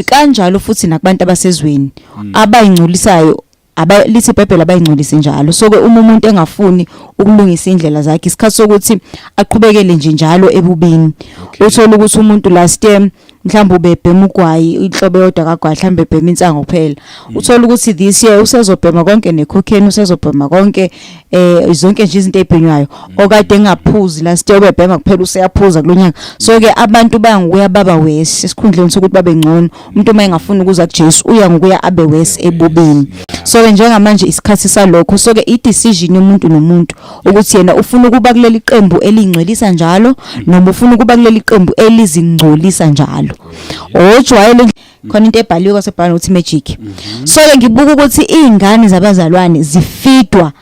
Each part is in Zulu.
Kanjalo futhi nakubantu abasezweni abayingcolisayo, aba lithi iBhayibheli abayingcolisi njalo. So ke uma umuntu engafuni ukulungisa indlela zakhe, isikhathi sokuthi aqhubekele nje njalo ebubini. Uthola ukuthi umuntu last year mhlawumbe ubebhema ugwayi, inhlobo eyodwa kagwayi, mhlawumbe ebhema insango kuphela. Uthola ukuthi this year usezobhema konke ne-cocaine, usezobhema konke, zonke nje izinto ezibhenywayo. Okade engaphuzi last year, ubebhema kuphela, useyaphuza kulonyaka. So ke abantu bangukuya baba worse esikhundleni sokuthi babe ngcono. Umuntu uma engafuni ukuza kuJesu, uya ngokuya abe worse ebubini. So ke njengamanje isikhathi salokho. So ke i-decision yomuntu nomuntu ukuthi yena ufuna ukuba kuleli qembu elingcwelisa njalo noma ufuna ukuba kuleli qembu elizingcolisa njalo. Ojwayele khona into ebhaliwe kwasebhala ukuthi magic. So ke ngibuka ukuthi izingane zabazalwane zifidwa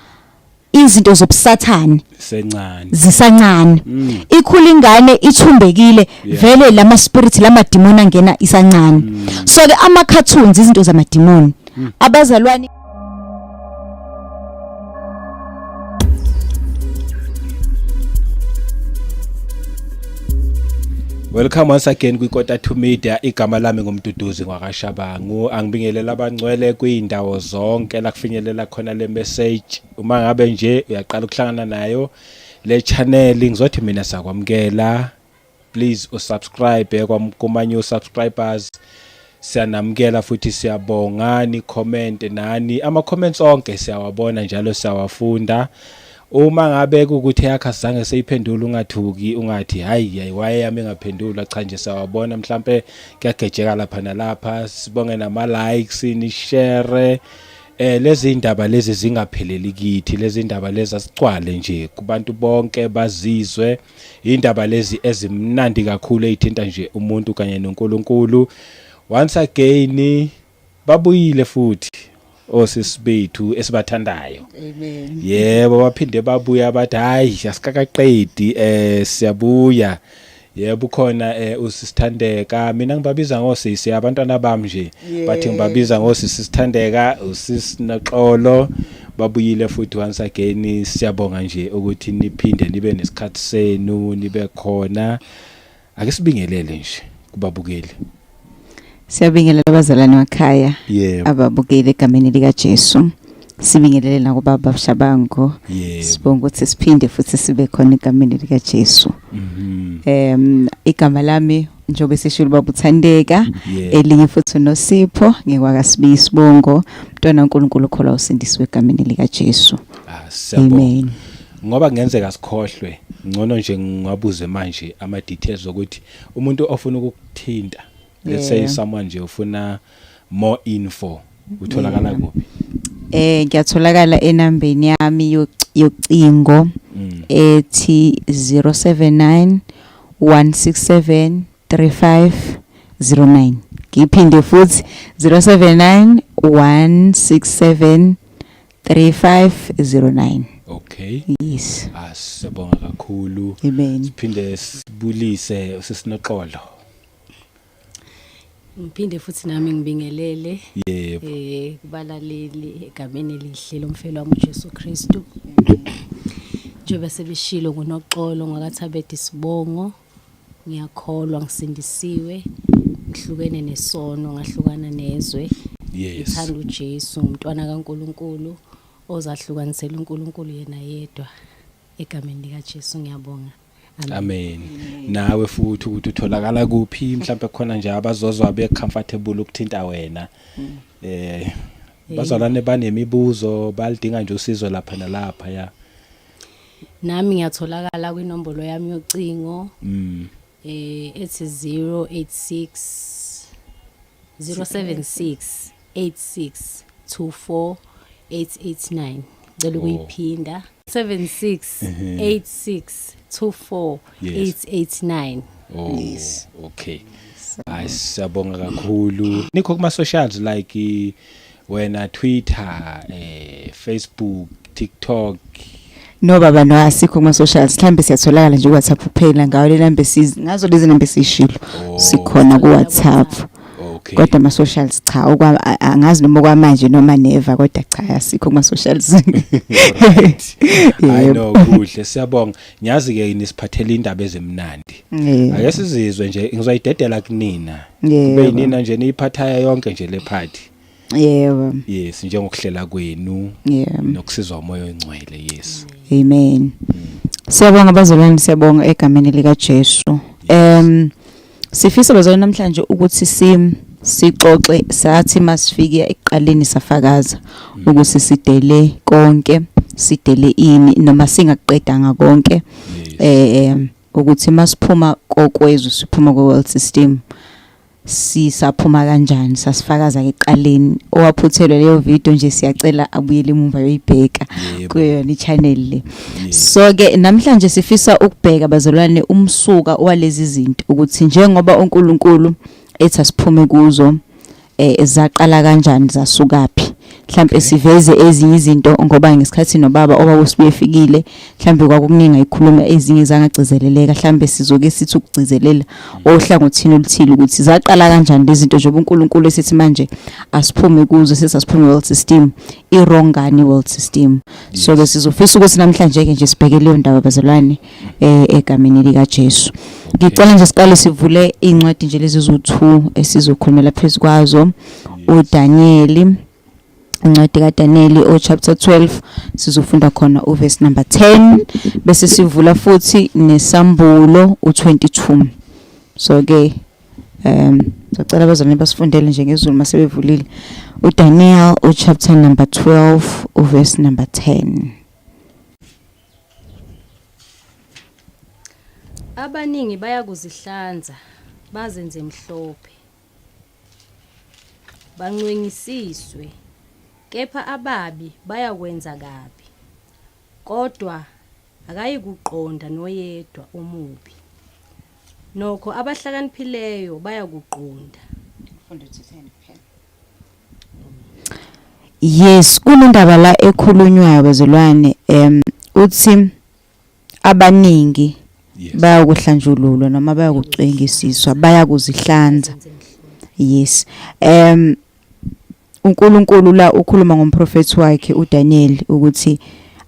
izinto zobusathane sencane, zisancane. Ikhula ingane ithumbekile vele, lama spirit, lama demon angena isancane. So ke ama cartoons, izinto zamademoni, abazalwane. Welcome once again kwiKota 2 Media. Igama lami nguMduduzi ngwakaShabangu. Angibingelela abangcwele kwindawo zonke la kufinyelela khona le message. Uma ngabe nje uyaqala ukuhlangana nayo le channel, ngizothi mina sakwamukela. Please usubscribe kuma new subscribers. Siyanamukela futhi siyabonga, ni comment nani, ama comments onke siyawabona njalo, siyawafunda. Uma ngabe kukuthi yakho sizange seyiphendula, ungathuki, ungathi hayi hayi, waye yami engaphendulwa. Cha nje, siyawabona, mhlambe kuyagejeka lapha nalapha. Sibonge nama likes, ni share lezi indaba lezi zingapheleli kithi, lezi indaba lezi asicwale nje kubantu bonke bazizwe. Indaba lezi ezimnandi kakhulu ezithinta nje umuntu kanye noNkulunkulu. Once again babuyile futhi osisi bethu esibathandayo. Amen. Yebo, baphinde babuya, bathi hayi, asikakaqedi, siyabuya. Yebo, ukhona usisithandeka, mina ngibabiza ngosisi abantwana bami nje, bathi ngibabiza ngosisi Sithandeka, usisi Noxolo. Babuyile futhi once again. Siyabonga nje ukuthi niphinde nibe nesikhathi senu, nibe khona. Ake sibingelele nje kubabukeli. Siyabingelela abazalwane wakhaya ababukeli egameni lika Jesu. Sibingelele nakubaba Shabangu. Sibonga ukuthi siphinde futhi sibe khona egameni lika Jesu. Igama lami njengoba sishilo baba uThandeka, elinye futhi uNosipho, ngikwakaSibiya isibongo, mntwana uNkulunkulu ukholwa usindisiwe egameni lika Jesu. Ah, siyabonga. Amen. Ngoba kungenzeka sikhohlwe, ngcono nje ngiwabuze manje ama details ukuthi umuntu ofuna ukukuthinta, let's say someone nje ufuna more info, utholakala kuphi? Ngiyatholakala enambeni yami yocingo ethi 079 167 3509. Ngiphinde futhi, 079 167 3509. Okay. Yes. Ah, siyabonga kakhulu. Amen. Siphinde sibulise usisinoxolo. Ngiphinde futhi nami ngibingelele kubalaleli egameni elihle lomfelo wami uJesu Kristu. Njengoba sebeshilo, nguNoxolo ngwakaThabethe isibongo. Ngiyakholwa, ngisindisiwe, ngihlukene nesono, ngahlukana nezwe. Ngithanda uJesu, umntwana kaNkuluNkulu ozahlukanisela uNkulunkulu yena yedwa. Egameni lika Jesu ngiyabonga. Amen. Nawe futhi ukuthi utholakala kuphi, mhlawumbe khona nje abazozwa be comfortable ukuthinta wena. Bazalwane banemibuzo, balidinga nje usizo lapha nalapha ya. Nami ngiyatholakala kwinombolo yami yocingo ethi 086 076 86 24 889. Ngicela ukuyiphinda, 76 86 24 889. Oh, okay. Hayi, siyabonga kakhulu. Nikho kuma socials like wena Twitter, Facebook, TikTok? No baba, no, asikho kuma socials. Mhlambe siyatholakala nje ku WhatsApp kuphela, ngayo le number siz ngazo lezi number sishilo. Oh. Sikhona ku WhatsApp. Kodwa ama socials cha, angazi noma kwamanje noma never, kodwa cha, asikho kuma socials. I know, kuhle, siyabonga. Ngiyazi ke nisiphathela indaba ezimnandi. Ake sizizwe nje, ngizoyidedela kunina. Kube yinina nje niyiphathayo yonke nje le party. Yes, njengokuhlela kwenu nokusizwa umoya ongcwele. Yes. Amen. Siyabonga bazalwane, siyabonga egameni lika Jesu. Sifisa bazalwane namhlanje ukuthi sixoxe, sathi masifike ekuqaleni safakaza ukuthi sidele konke, sidele ini noma singakuqedanga konke. Ukuthi masiphuma kokwezwe, siphuma kwe world system, sisaphuma kanjani, sasifakaza ekuqaleni. Owaphuthelwe leyo video nje, siyacela abuyele emuva yoyibheka kuyona i-channel le. So ke namhlanje sifisa ukubheka bazalwane umsuka walezi zinto, ukuthi njengoba uNkulunkulu ethi asiphume kuzo, zaqala kanjani, zasukaphi. Mhlambe siveze ezinye izinto, ngoba ngesikhathi nobaba owakusibuye efikile, mhlambe kwakukuningi ayikhuluma, ezinye zangagcizeleleka. Mhlambe sizoke sithi ukugcizelela ohlangothini oluthile ukuthi zaqala kanjani lezi zinto, njengoba uNkulunkulu esithi manje asiphume kuzo, sesasiphume world system, i-wrong ngani world system. So ke sizofisa ukuthi namhlanje ke nje sibheke leyo ndaba bazalwane, egameni lika Jesu. Ngicela nje siqale sivule incwadi nje lezi zo2 esizokhulumela phezulu kwazo, uDaniel, incwadi kaDaniel o chapter 12, sizofunda khona uverse number 10, bese sivula futhi nesambulo u22. So ke sacela abazalwane basifundele nje ngezulu masebevulile uDaniel u chapter number 12 uverse number 10. Abaningi bayakuzihlanza bazenze mhlophe, bancwengisiswe, kepha ababi bayakwenza kabi, kodwa akayikuqonda noyedwa omubi. Nokho abahlakaniphileyo bayakuqonda. Yes, kunendaba la ekhulunywayo bazalwane, uthi abaningi bayakuhlanjululwa noma bayakucwengisiswa, bayakuzihlanza. Yes. uNkulunkulu la ukhuluma ngomprofethi wakhe uDaniel ukuthi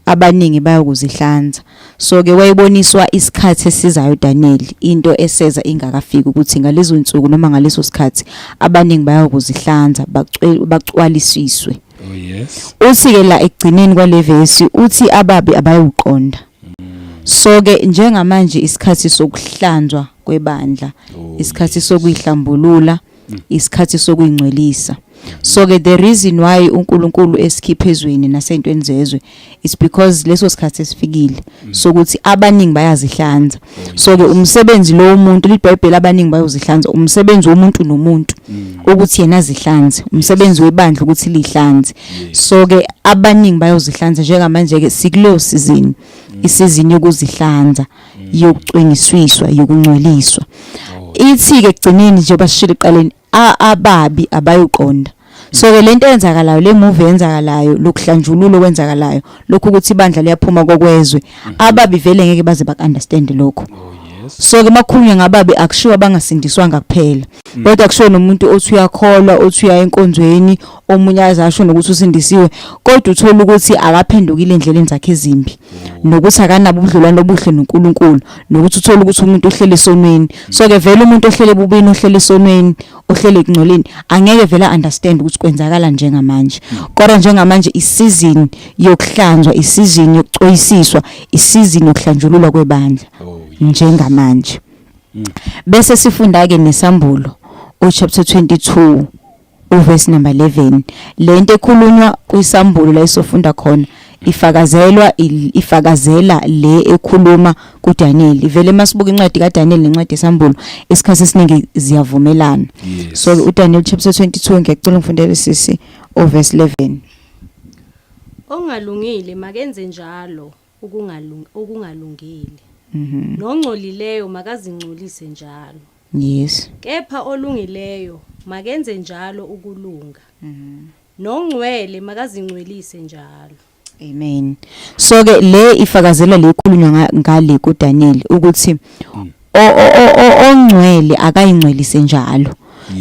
abaningi bayokuzihlanza. So ke wayiboniswa isikhathi esizayo uDaniel, into eseza ingakafiki, ukuthi ngalezo insuku noma ngaleso sikhathi abaningi bayokuzihlanza, bacwalisiswe. Oh yes. Uthi ke la ekugcineni kwale verse uthi ababi abayuqonda. So ke njengamanje isikhathi sokuhlanzwa kwebandla, isikhathi sokuyihlambulula, isikhathi sokuyingcwelisa. So ke the reason why uNkulunkulu esikhiphe ezweni nasentweni zezwe is because leso sikhathi esifikile sokuthi abaningi bayazihlanza. So ke umsebenzi lo umuntu, liBhayibheli, abaningi bayozihlanza, umsebenzi womuntu nomuntu ukuthi yena azihlanze, umsebenzi webandla ukuthi lihlanze. So ke abaningi bayozihlanza. Njengamanje ke sikuleyo season, isizini yokuzihlanza, yokucwengiswiswa, yokungcweliswa. Ithi ke ekugcineni, njengoba sishilo eqaleni, ababi abayuqonda. So ke lento eyenzakalayo, le movie eyenzakalayo, lokuhlanjululo okwenzakalayo lokhu, ukuthi ibandla liyaphuma kokwezwe, ababi vele ngeke baze bak understand lokho. Oh yes. So ke makhulunywa ngababi, akushiwo abangasindiswanga kuphela, kodwa kushiwo nomuntu othi uyakholwa, othi uya enkonzweni, omunye azasho nokuthi usindisiwe, kodwa uthola ukuthi akaphendukile endleleni zakhe ezimbi, nokuthi akanabo ubudlelwano obuhle noNkulunkulu, nokuthi uthola ukuthi umuntu uhlele esonweni. So ke vele umuntu ohlele ebubini, ohlele esonweni, ohlele ekungcoleni, angeke vele understand ukuthi kwenzakala njengamanje. Kodwa njengamanje isizini yokuhlanzwa, isizini yokucoyisiswa, isizini yokuhlanjululwa kwebandla njengamanje. Bese sifunda ke nesambulo o chapter 22 uverse number 11. Lento ekhulunywa kwisambulo la isofunda khona ifakazelwa, ifakazela le ekhuluma kuDaniel. Vele masibuka incwadi kaDaniel nencwadi yesambulo, isikhathi esiningi ziyavumelana. So uDaniel chapter 22, ngiyacela ngifundele sisi uverse 11. Ongalungile makenze njalo okungalungile, nongcolileyo makazingcolise njalo. Kepha olungileyo makenze njalo ukulunga, nongcwele makazingcwelise njalo. Amen. So ke le ifakazela le ikhulunywa ngale kuDaniel ukuthi ongcwele akayingcwelise njalo.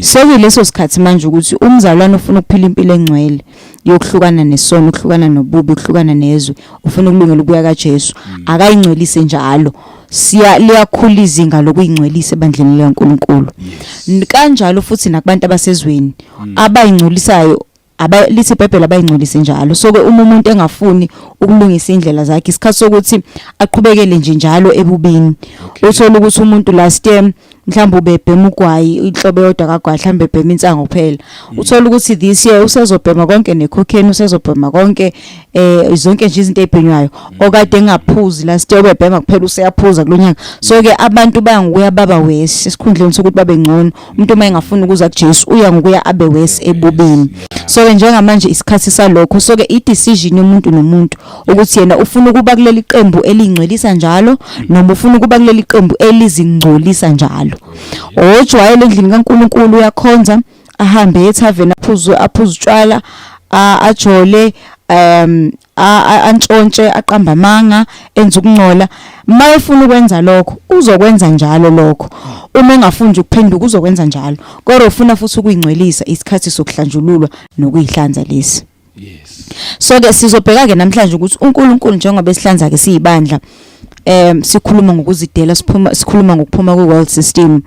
Sekuyileso sikhathi manje ukuthi umzalwane ufuna ukuphila impilo engcwele yokuhlukana nesono, ukuhlukana nobubi, ukuhlukana nezwe, ufuna ukulungela ukubuya kaJesu, akayingcwelise njalo. Siya liyakhula izinga lokuyingcwelisa ebandleni likaNkulunkulu. Kanjalo futhi nakubantu abasezweni abayingcolisayo, aba lithi iBhayibheli abayingcolise njalo. So ke uma umuntu engafuni ukulungisa indlela zakhe, isikhathi sokuthi aqhubekele nje njalo ebubini. Uthola ukuthi umuntu last year mhlawumbe ubebhema ugwayi, inhlobo eyodwa kagwayi, mhlawumbe ebhema insango kuphela. Uthola ukuthi this year usezobhema konke necocaine, usezobhema konke, zonke nje izinto ezibhenywayo. Okade engaphuzi last year, ubebhema kuphela, useyaphuza kulonyaka. So ke abantu bayangokuya baba worse esikhundleni sokuthi babe ngcono. Umuntu uma engafuni ukuza kuJesu, uya ngokuya abe worse ebubini. So ke njengamanje isikhathi salokho. So ke i decision yomuntu nomuntu ukuthi yena ufuna ukuba kuleli qembu elingcwelisa njalo noma ufuna ukuba kuleli qembu elizingcolisa njalo. Ojwayele endlini kaNkuluNkulu, uyakhonza, ahambe ethaveni, aphuze aphuze utshwala, ajole, antshontshe, aqamba amanga, enza ukungcola, mayefuna ukwenza lokho uzokwenza njalo lokho. Uma engafuni nje ukuphenduka, uzokwenza njalo. Kodwa ufuna futhi ukuyingcwelisa, isikhathi sokuhlanjululwa nokuyihlanza lesi. So ke sizobheka ke namhlanje ukuthi uNkulunkulu njengoba esihlanza ke siyibandla, sikhuluma ngokuzidela, siphuma, sikhuluma ngokuphuma kwe world system.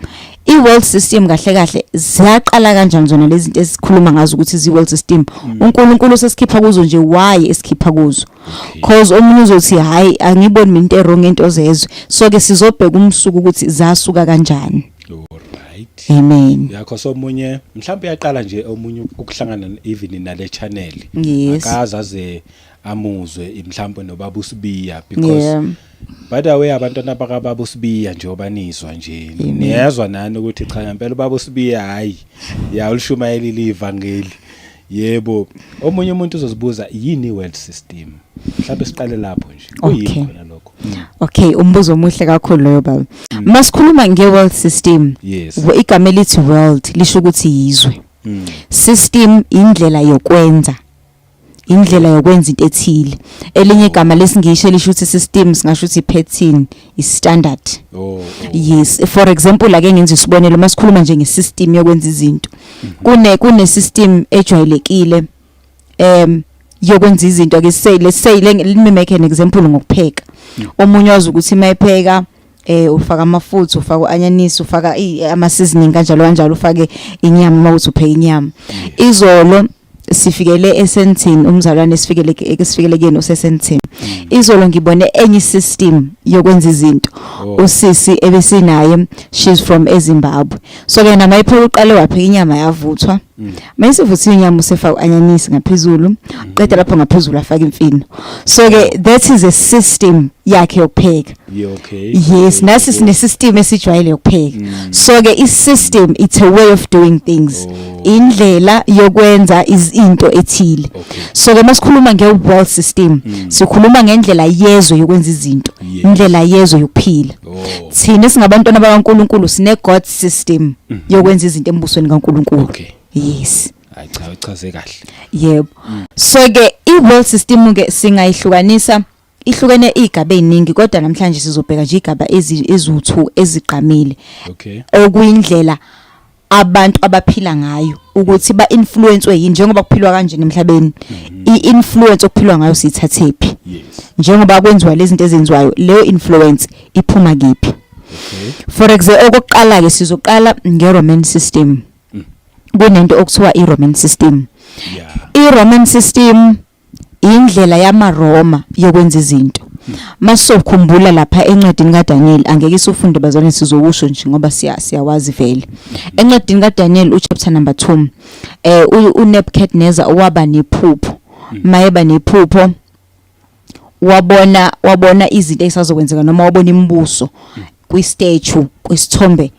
I world system kahle kahle ziyaqala kanjani zona lezi zinto esikhuluma ngazo ukuthi zi world system? UNkulunkulu sesikhipha kuzo nje, why esikhipha kuzo? Cause omunye uzothi, "Hayi, angiboni mina into wrong into zezwe." So ke sizobheka umsuku ukuthi zasuka kanjani. Alright. Amen. Yakho somunye mhlawumbe uyaqala nje omunye ukuhlangana even nale channel. Akaze aze amuzwe mhlawumbe nobaba uSibiya, because by the way, abantwana bakababa uSibiya, njengoba nizwa nje, niyezwa nani ukuthi cha, ngempela ubaba uSibiya, hayi ya, ulishumayelile ivangeli. Yebo, omunye umuntu uzozibuza, yini i-world system? Mhlawumbe siqale lapho nje, kuyini khona lokho? Okay, umbuzo omuhle kakhulu loyo, baba. Masikhuluma nge-world system, igama elithi world lisho ukuthi yizwe. System indlela yokwenza. Indlela yokwenza into ethile. Elinye igama lesingisi lisho ukuthi system, singasho ukuthi pattern, i-standard. Oh. Yes, for example, ake ngenze isibonelo, masikhuluma nje ngesystem yokwenza izinto. Kune system ejwayelekile yokwenza izinto. Ake say, let's say, let me make an example ngokupheka. Omunye wazi ukuthi mayipheka, ufaka amafutha, ufaka uanyanisi, ufaka ama seasoning, kanjalo kanjalo, ufake inyama mawuthi upheka inyama. Izolo sifikele eSandton, umzalwane esifikele kuyena useSandton. Izolo ngibone enye system yokwenza izinto. Usisi ebesinaye, she's from eZimbabwe. So ke nama ipheka, uqale wapheka inyama, yavuthwa. Mayisivuthiwe inyama, usefaka uanyanisi ngaphezulu, qeda lapho ngaphezulu afaka imfino. So ke that is a system yakhe yokupheka. Yes, nasi sine system esijwayele yokupheka. So ke i system, it's a way of doing things. Indlela yokwenza izinto ethile. So ke masikhuluma nge world system, sikhuluma ngendlela yezwe yokwenza izinto, indlela yezwe yokuphila. Thina singabantwana bakaNkuluNkulu, sine God system yokwenza izinto embusweni kaNkuluNkulu. Yes. Hayi cha, uchaze kahle. Yebo. So ke i world system ke singayihlukanisa, ihlukene igaba eziningi, kodwa namhlanje sizobheka nje igaba eziwu2 ezigqamile, okuyindlela abantu abaphila ngayo, ukuthi ba influence yini njengoba kuphilwa kanje emhlabeni. I-influence okuphilwa ngayo siyithathephi? Njengoba kwenziwa lezi zinto ezenziwayo, leyo influence iphuma kephi? For example, okokuqala ke sizoqala nge-Roman system. Kunento okuthiwa i-Roman system. I-Roman system indlela yamaRoma yokwenza izinto. Masokhumbula lapha encwadini kaDaniel, angeke isifunde bazalwane, sizokusho nje ngoba siyawazi vele. Encwadini kaDaniel uchapter number 2, uNebuchadnezzar waba nephupho. Mayeba nephupho, wabona izinto ezisazokwenzeka, noma wabona imibuso kwi-statue, kwisithombe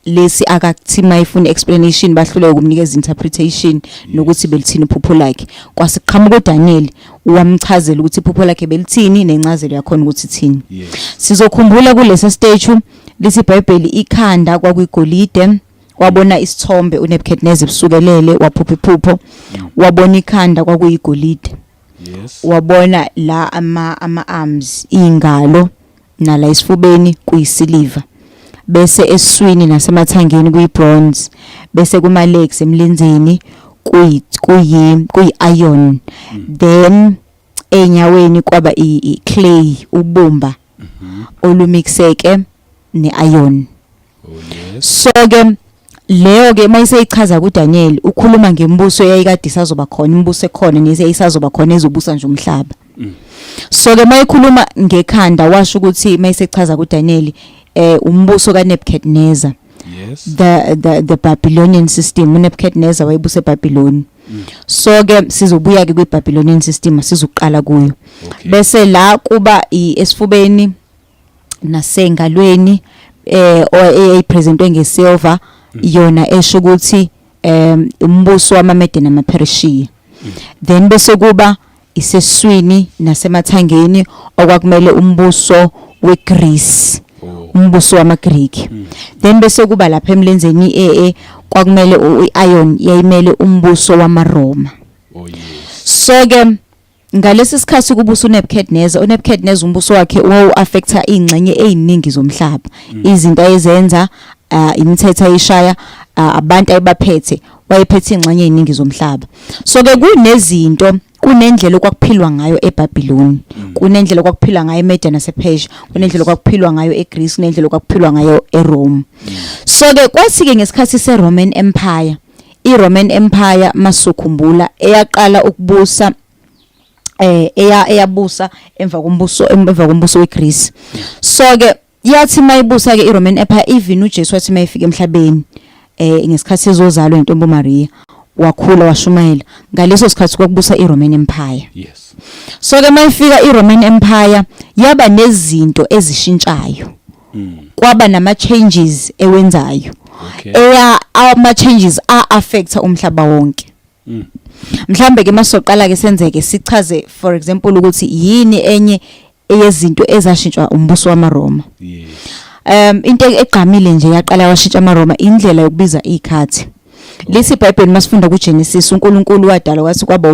lesi. Akakuthi mayifuna explanation, bahluleke ukumnikeza interpretation nokuthi belithini iphupho lakhe. Kwasiqhamuka uDaniel, wamchazela ukuthi iphupho lakhe belithini nencazelo yakhona ukuthi ithini. Sizokhumbula kulesa statue, lithi iBhayibheli ikhanda kwakuyigolide. Wabona isithombe uNebuchadnezzar ebusukelele, waphupha iphupho, wabona ikhanda kwakuyigolide. Wabona la ama arms, ingalo, nala esifubeni kuyisiliva, bese esiswini nasemathangeni kuyibronze. Bese kuma legs, emlenzeni, kuyi kuyi kuyi iron. Then enyaweni kwaba i clay, ubumba olumixeke ne-iron. Oh yes. So ke leyo ke mayiseyichaza kuDaniel, ukhuluma ngembuso eyayikade isazoba khona, imibuso ekhona neseyisazoba khona ezobusa nje umhlaba. So ke mayikhuluma ngekhanda, washo ukuthi mayisechaza kuDaniel umbuso kaNebuchadnezzar, the Babylonian system. uNebuchadnezzar wayebusa eBabylon. So ke sizobuya ke kwiBabylonian system, sizoqala kuyo. Bese la kuba esifubeni nasengalweni eyipresentwe ngesilver, yona esho ukuthi umbuso wamaMede namaPersia. Then bese kuba iseswini nasemathangeni, okwakumele umbuso weGreece, umbuso wamaGreek. Then bese kuba lapha emlenzeni kwakumele i-iron, yayimele umbuso wamaRoma. Oh yes. So ke ngalesi sikhathi kubusa uNebuchadnezzar, uNebuchadnezzar umbuso wakhe wawu-affecta ingxenye eziningi zomhlaba. Izinto ayezenza, imithetho ayishaya, abantu ayibaphethe, wayephethe ingxenye eziningi zomhlaba. So ke kunezinto, kunendlela okwakuphilwa ngayo eBabylon, kunendlela okwakuphilwa ngayo eMedia nasePersia, kunendlela okwakuphilwa ngayo eGreece, kunendlela okwakuphilwa ngayo eRome. So ke kwathi ke ngesikhathi seRoman Empire, iRoman Empire masukhumbula eyaqala ukubusa, eyabusa emva kombuso weGreece. So ke yathi mayibusa ke iRoman Empire, even uJesu wathi mayifika emhlabeni ngesikhathi ezozalwa intombi uMaria, wakhula, washumayela, ngaleso sikhathi kwakubusa iRoman Empire. So ke mayifika iRoman Empire yaba nezinto ezishintshayo, kwaba nama changes ewenzayo, eya ama changes a affecta umhlaba wonke. Mhlambe ke masoqala ke senzeke sichaze, for example, ukuthi yini enye eyezinto ezashintshwa umbuso wamaRoma. Into egqamile nje yaqala washintsha amaRoma, indlela yokubiza izikhathi. Lithi iBhayibheli masifunda kuGenesis, uNkulunkulu wadala, wathi kwaba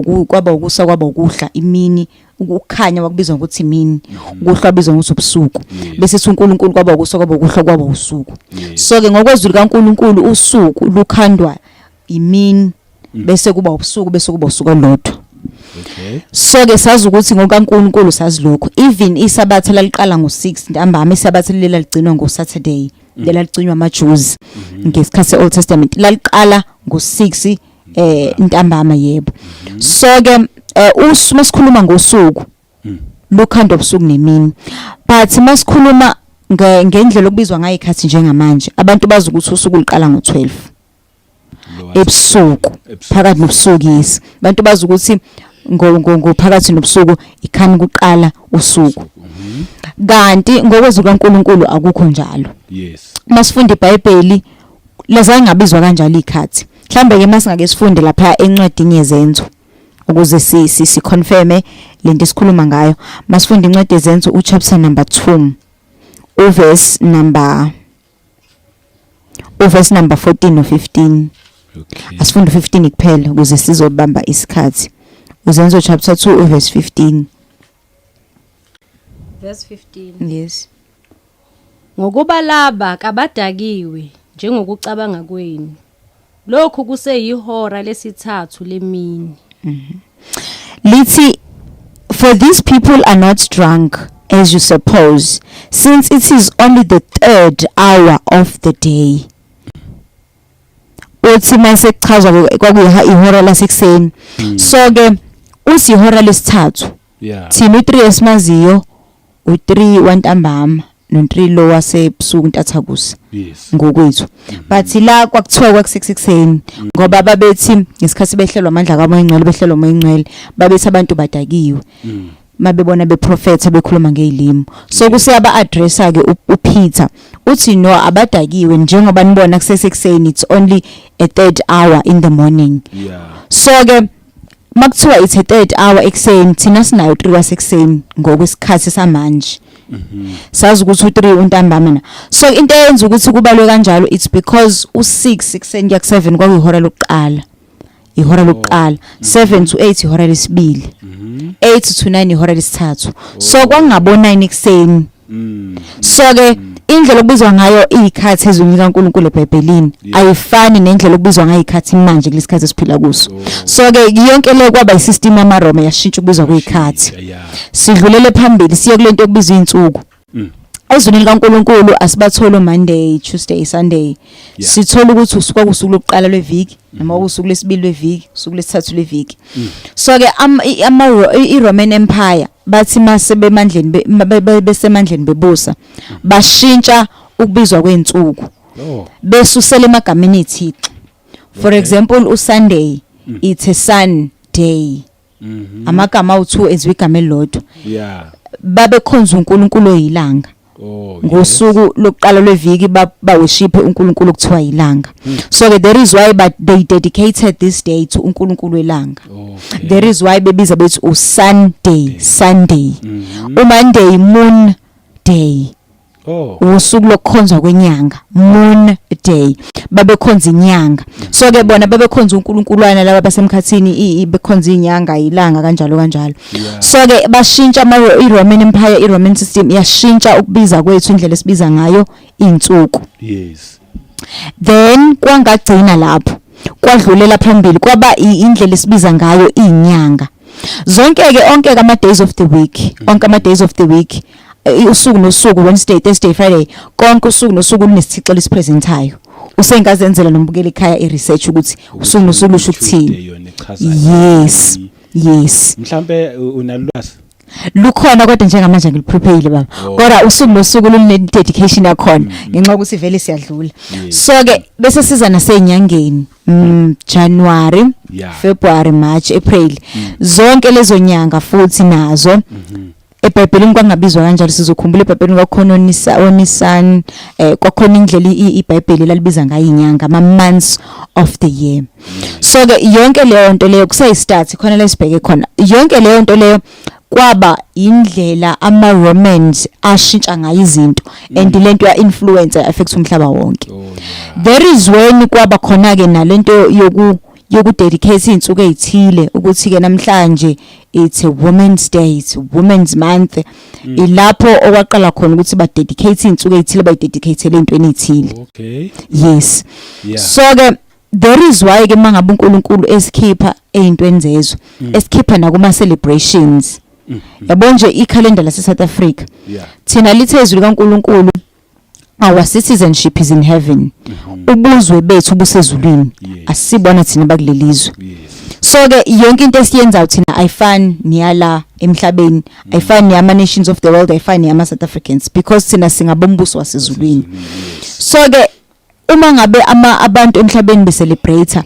ukusa, kwaba ukuhla, imini. Ukukhanya wakubizwa ngokuthi imini, ukuhlwa kubizwa ngokuthi ubusuku. Bese sithi uNkulunkulu kwaba ukusa, kwaba ukuhlwa, kwaba usuku. So ke ngokwezwi likaNkulunkulu usuku lukhandwa imini, bese kuba ubusuku, bese kuba usuku olodwa. So ke sazi ukuthi ngokaNkulunkulu sazi lokho. Even isabatha laliqala ngo6 ntambama, isabatha lela ligcinwa ngoSaturday, lela ligcinwa amaJews ngesikhathi seOld Testament, laliqala ngo6 ntambama, yebo. So ke masikhuluma ngosuku, lukhandwa ubusuku nemini, but masikhuluma ngendlela okubizwa ngayo ikhathi njengamanje, abantu bazi ukuthi usuku luqala ngo12 ebusuku. Ebusuku. Phakathi nobusuku, yes. Abantu bazi ukuthi ngo ngo ngo phakathi nobusuku ikhani kuqala usuku, kanti ngokwezwi kaNkulunkulu akukho njalo. Masifunda iBhayibheli lazange ngabizwa kanjalo ikhathi. Mhlambe ke masingake sifunde lapha encwadini yeZenzo ukuze si confirme lento esikhuluma ngayo. Masifunda incwadi yeZenzo, uchapter number 2, uverse number 14 no 15. Asifunde u15 kuphela ukuze sizobamba isikhathi. Uzenzo chapter 2 uverse 15. Verse 15. Yes. Ngokuba laba kabadakiwe njengokucabanga kwenu. Lokhu kuseyihora lesithathu lemini. Lithi, "For these people are not drunk as you suppose, since it is only the third hour of the day." Uthi mase kuchazwa kwakuyiha ihora lasekuseni. So ke uthi ihora lesithathu. Thina u3 esimaziyo u3 wantambama no3 lo wasebusuku, intathakusa, ngokwethu. But la kwakuthiwa kwakusekuseni ngoba babethi ngesikhathi behlelwa amandla kaMoya Ngcwele, behlelwa uMoya Ngcwele, babethi abantu badakiwe mabebona beprofetha, bekhuluma ngezilimi. So kuseyaba addressa ke uPeter, uthi no, abadakiwe njengoba nibona, kusesekuseni, it's only a third hour in the morning. So ke makuthiwa it's a third hour ekuseni, thina sinayo 3 wasekuseni ngokwesikhathi samanje. Sazi ukuthi u3 untambama na. So into eyenza ukuthi kubalwe kanjalo, it's because u6 ekuseni kuya ku7 kwakuyihora lokuqala, ihora lokuqala. 7 to 8 ihora lesibili, 8 to 9 ihora lesithathu. So kwakungabo 9 ekuseni. So ke Indlela okubizwa ngayo izikhathi ezwini likaNkulunkulu eBhayibhelini ayifani nendlela okubizwa ngayo izikhathi manje kulesikhathi esiphila kuso. So ke yonke le kwaba isystem yamaRoma, yashintsha ukubizwa kwezikhathi. Sidlulele phambili, siye kulento okubizwa izinsuku. Ezwini likaNkulunkulu asibatholi Monday, Tuesday, Sunday. Sithola ukuthi usuka kusuku lokuqala lweviki noma usuku lwesibili lweviki, usuku lwesithathu lweviki. So ke ama i-Roman Empire bathi mase bemandleni, besemandleni bebusa, bashintsha ukubizwa kwezinsuku besusela emagameni ethixo. For example, uSunday, it's a sun day. Amagama awu2 enziwa igama elilodwa. Babekhonza uNkulunkulu oyilanga. Ngosuku lokuqala lweviki baworship uNkulunkulu okuthiwa ilanga. So ke there is why, but they dedicated this day to uNkulunkulu welanga. There is why bebiza bethi uSunday, Sunday. UMonday, moon day. Usuku lokukhonzwa kwenyanga, moon day, babekhonza inyanga. So ke bona babekhonza uNkulunkulwana laba basemkhathini, bekhonza inyanga, ilanga, kanjalo kanjalo. So ke bashintsha ama iRoman Empire, iRoman system yashintsha ukubiza kwethu, indlela esibiza ngayo insuku. Then kwangagcina lapho, kwadlulela phambili, kwaba indlela esibiza ngayo inyanga zonke ke, onke ama days of the week, onke ama days of the week, usuku nosuku, Wednesday, Thursday, Friday, konke usuku nosuku lunesithixo lesipresentayo. Usengazenzela nombukela ekhaya i-research ukuthi usuku nosuku lusho Tuesday ukuthini. Yona ichaza Yes. ini? Yes. Mhlambe unalwazi? Lukhona, kodwa njengamanje ngiliprepare, baba. Kodwa usuku nosuku lune dedication yakhona, ngenxa yokuthi vele siyadlula. So ke bese siza nasenyangeni, January, February, March, April, zonke lezo nyanga futhi nazo eBhayibhelini kwangabizwa kanjalo. Sizokhumbula eBhayibhelini kwakhona onisa oNisan, kwakhona indlela iBhayibheli lalibiza ngayo inyanga, ama months of the year. So ke yonke leyo nto leyo kusayistart khona la sibheke khona. Yonke leyo nto leyo kwaba indlela ama Romans ashintsha ngayo izinto, and lento ya influence, affect umhlaba wonke. There is when kwaba khona ke nalento yoku dedicate izinsuku ezithile, ukuthi ke namhlanje it's a women's day, it's a women's month. Ilapho okwaqala khona ukuthi ba dedicate izinsuku ezithile, bayidedicate entweni ezithile. Yes. So ke there is why ke mangabe uNkulunkulu esikhipha ezintweni zezwe, esikhipha nakuma celebrations, yabo nje ikhalenda lase South Africa, thina lithe izwi likaNkulunkulu, our citizenship is in heaven, ubuzwe bethu busezulwini. Asibona thina bakulelizwe. So ke yonke into esiyenzayo thina ayifani niyala emhlabeni, ayifani niyama nations of the world, ayifani niyama South Africans, because thina singabombuso wasezulwini. So ke uma ngabe ama abantu emhlabeni becelebrate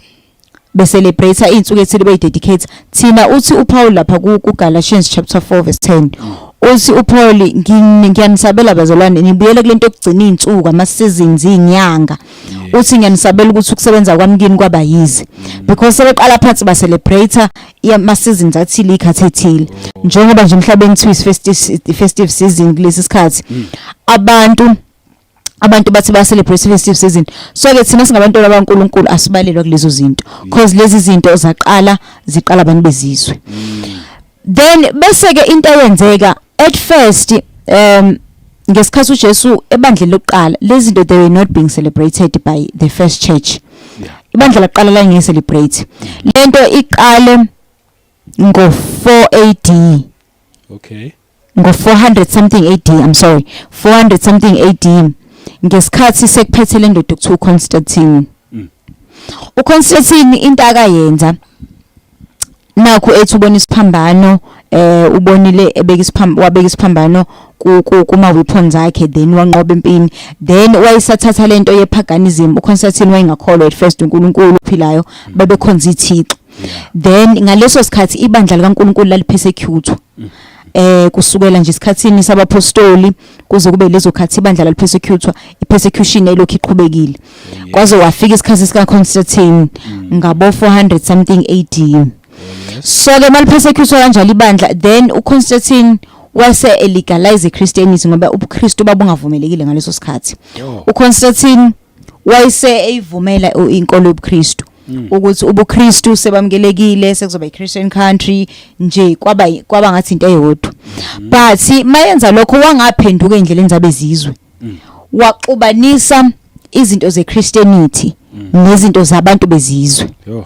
izinsuku ethile, beyidedicate, thina uthi uPaul lapha ku Galatians chapter 4 verse 10, uthi uPaul, "Ngiyanisabela bazalwane, nibuyele kulento yokugcina izinsuku, ama seasons, izinyanga." Uthi, "Ngiyanisabela ukuthi ukusebenza kwami kini kwaba yize," because sebeqala phansi ba celebrate ama seasons athile, ikhathi ethile, njengoba nje emhlabeni kuthiwa festive season kulesi sikhathi, abantu bathi ba celebrate festive season. So ke thina singabantwana baNkulunkulu asibalelwa kulezo zinto, because lezi zinto zaqala, ziqala abantu bezizwe. Then bese ke into eyenzeka at first, ngesikhathi uJesu ebandleni lokuqala, lezi zinto, they were not being celebrated by the first church. Ibandla laqala la nge celebrate lento iqale ngo 4 AD. Ngo 400 something AD, I'm sorry, 400 something AD, ngesikhathi sekuphethe le ndoda okuthiwa uConstantine. uConstantine into akayenza nakho, ethi ubona isiphambano, ubonile ebeka isiphambano, wabeka isiphambano kuma weapons akhe, then wanqoba empini, then wayesathatha lento ye paganism. uConstantine wayengakholwa at first uNkulunkulu ophilayo, babekhonza ithixo. Then ngaleso sikhathi ibandla likaNkulunkulu lalipersecute, kusukela nje isikhathini sabapostoli kuze kube lezo khathi ibandla lalipersecute, ipersecution elokhu iqhubekile kwaze wafika isikhathi sika Constantine ngabo 400 something AD. So ke malipersecute kanjalo ibandla, then uConstantine wase legalize Christianity, ngoba ubuKristu babungavumelekile ngaleso sikhathi. uConstantine wayese eyivumela inkolo yobuKristu, ukuthi ubuKristu sebamukelekile, sekuzoba iChristian country nje, kwaba ngathi into eyodwa. But mayenza lokho wangaphenduka endleleni zabezizwe. Waxubanisa izinto zeChristianity nezinto zabantu bezizwe. Yo.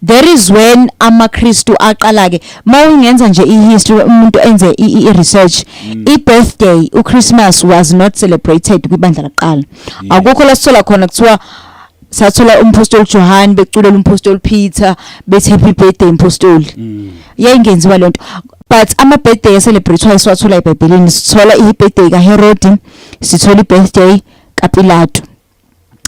There is when amaKristu aqala ke, mawungenza nje ihistory, umuntu enze i-research, i-birthday, uChristmas was not celebrated kwibandla laqala. Akukho la sithola khona kuthiwa sathola umpostoli Johann beculela umpostoli Peter bethi, "Happy birthday, impostoli." Yayingenziwa lento, but ama birthday celebrate siwathola eBhayibhelini. Sithola i-birthday kaHerod, sithola i-birthday kaPilato,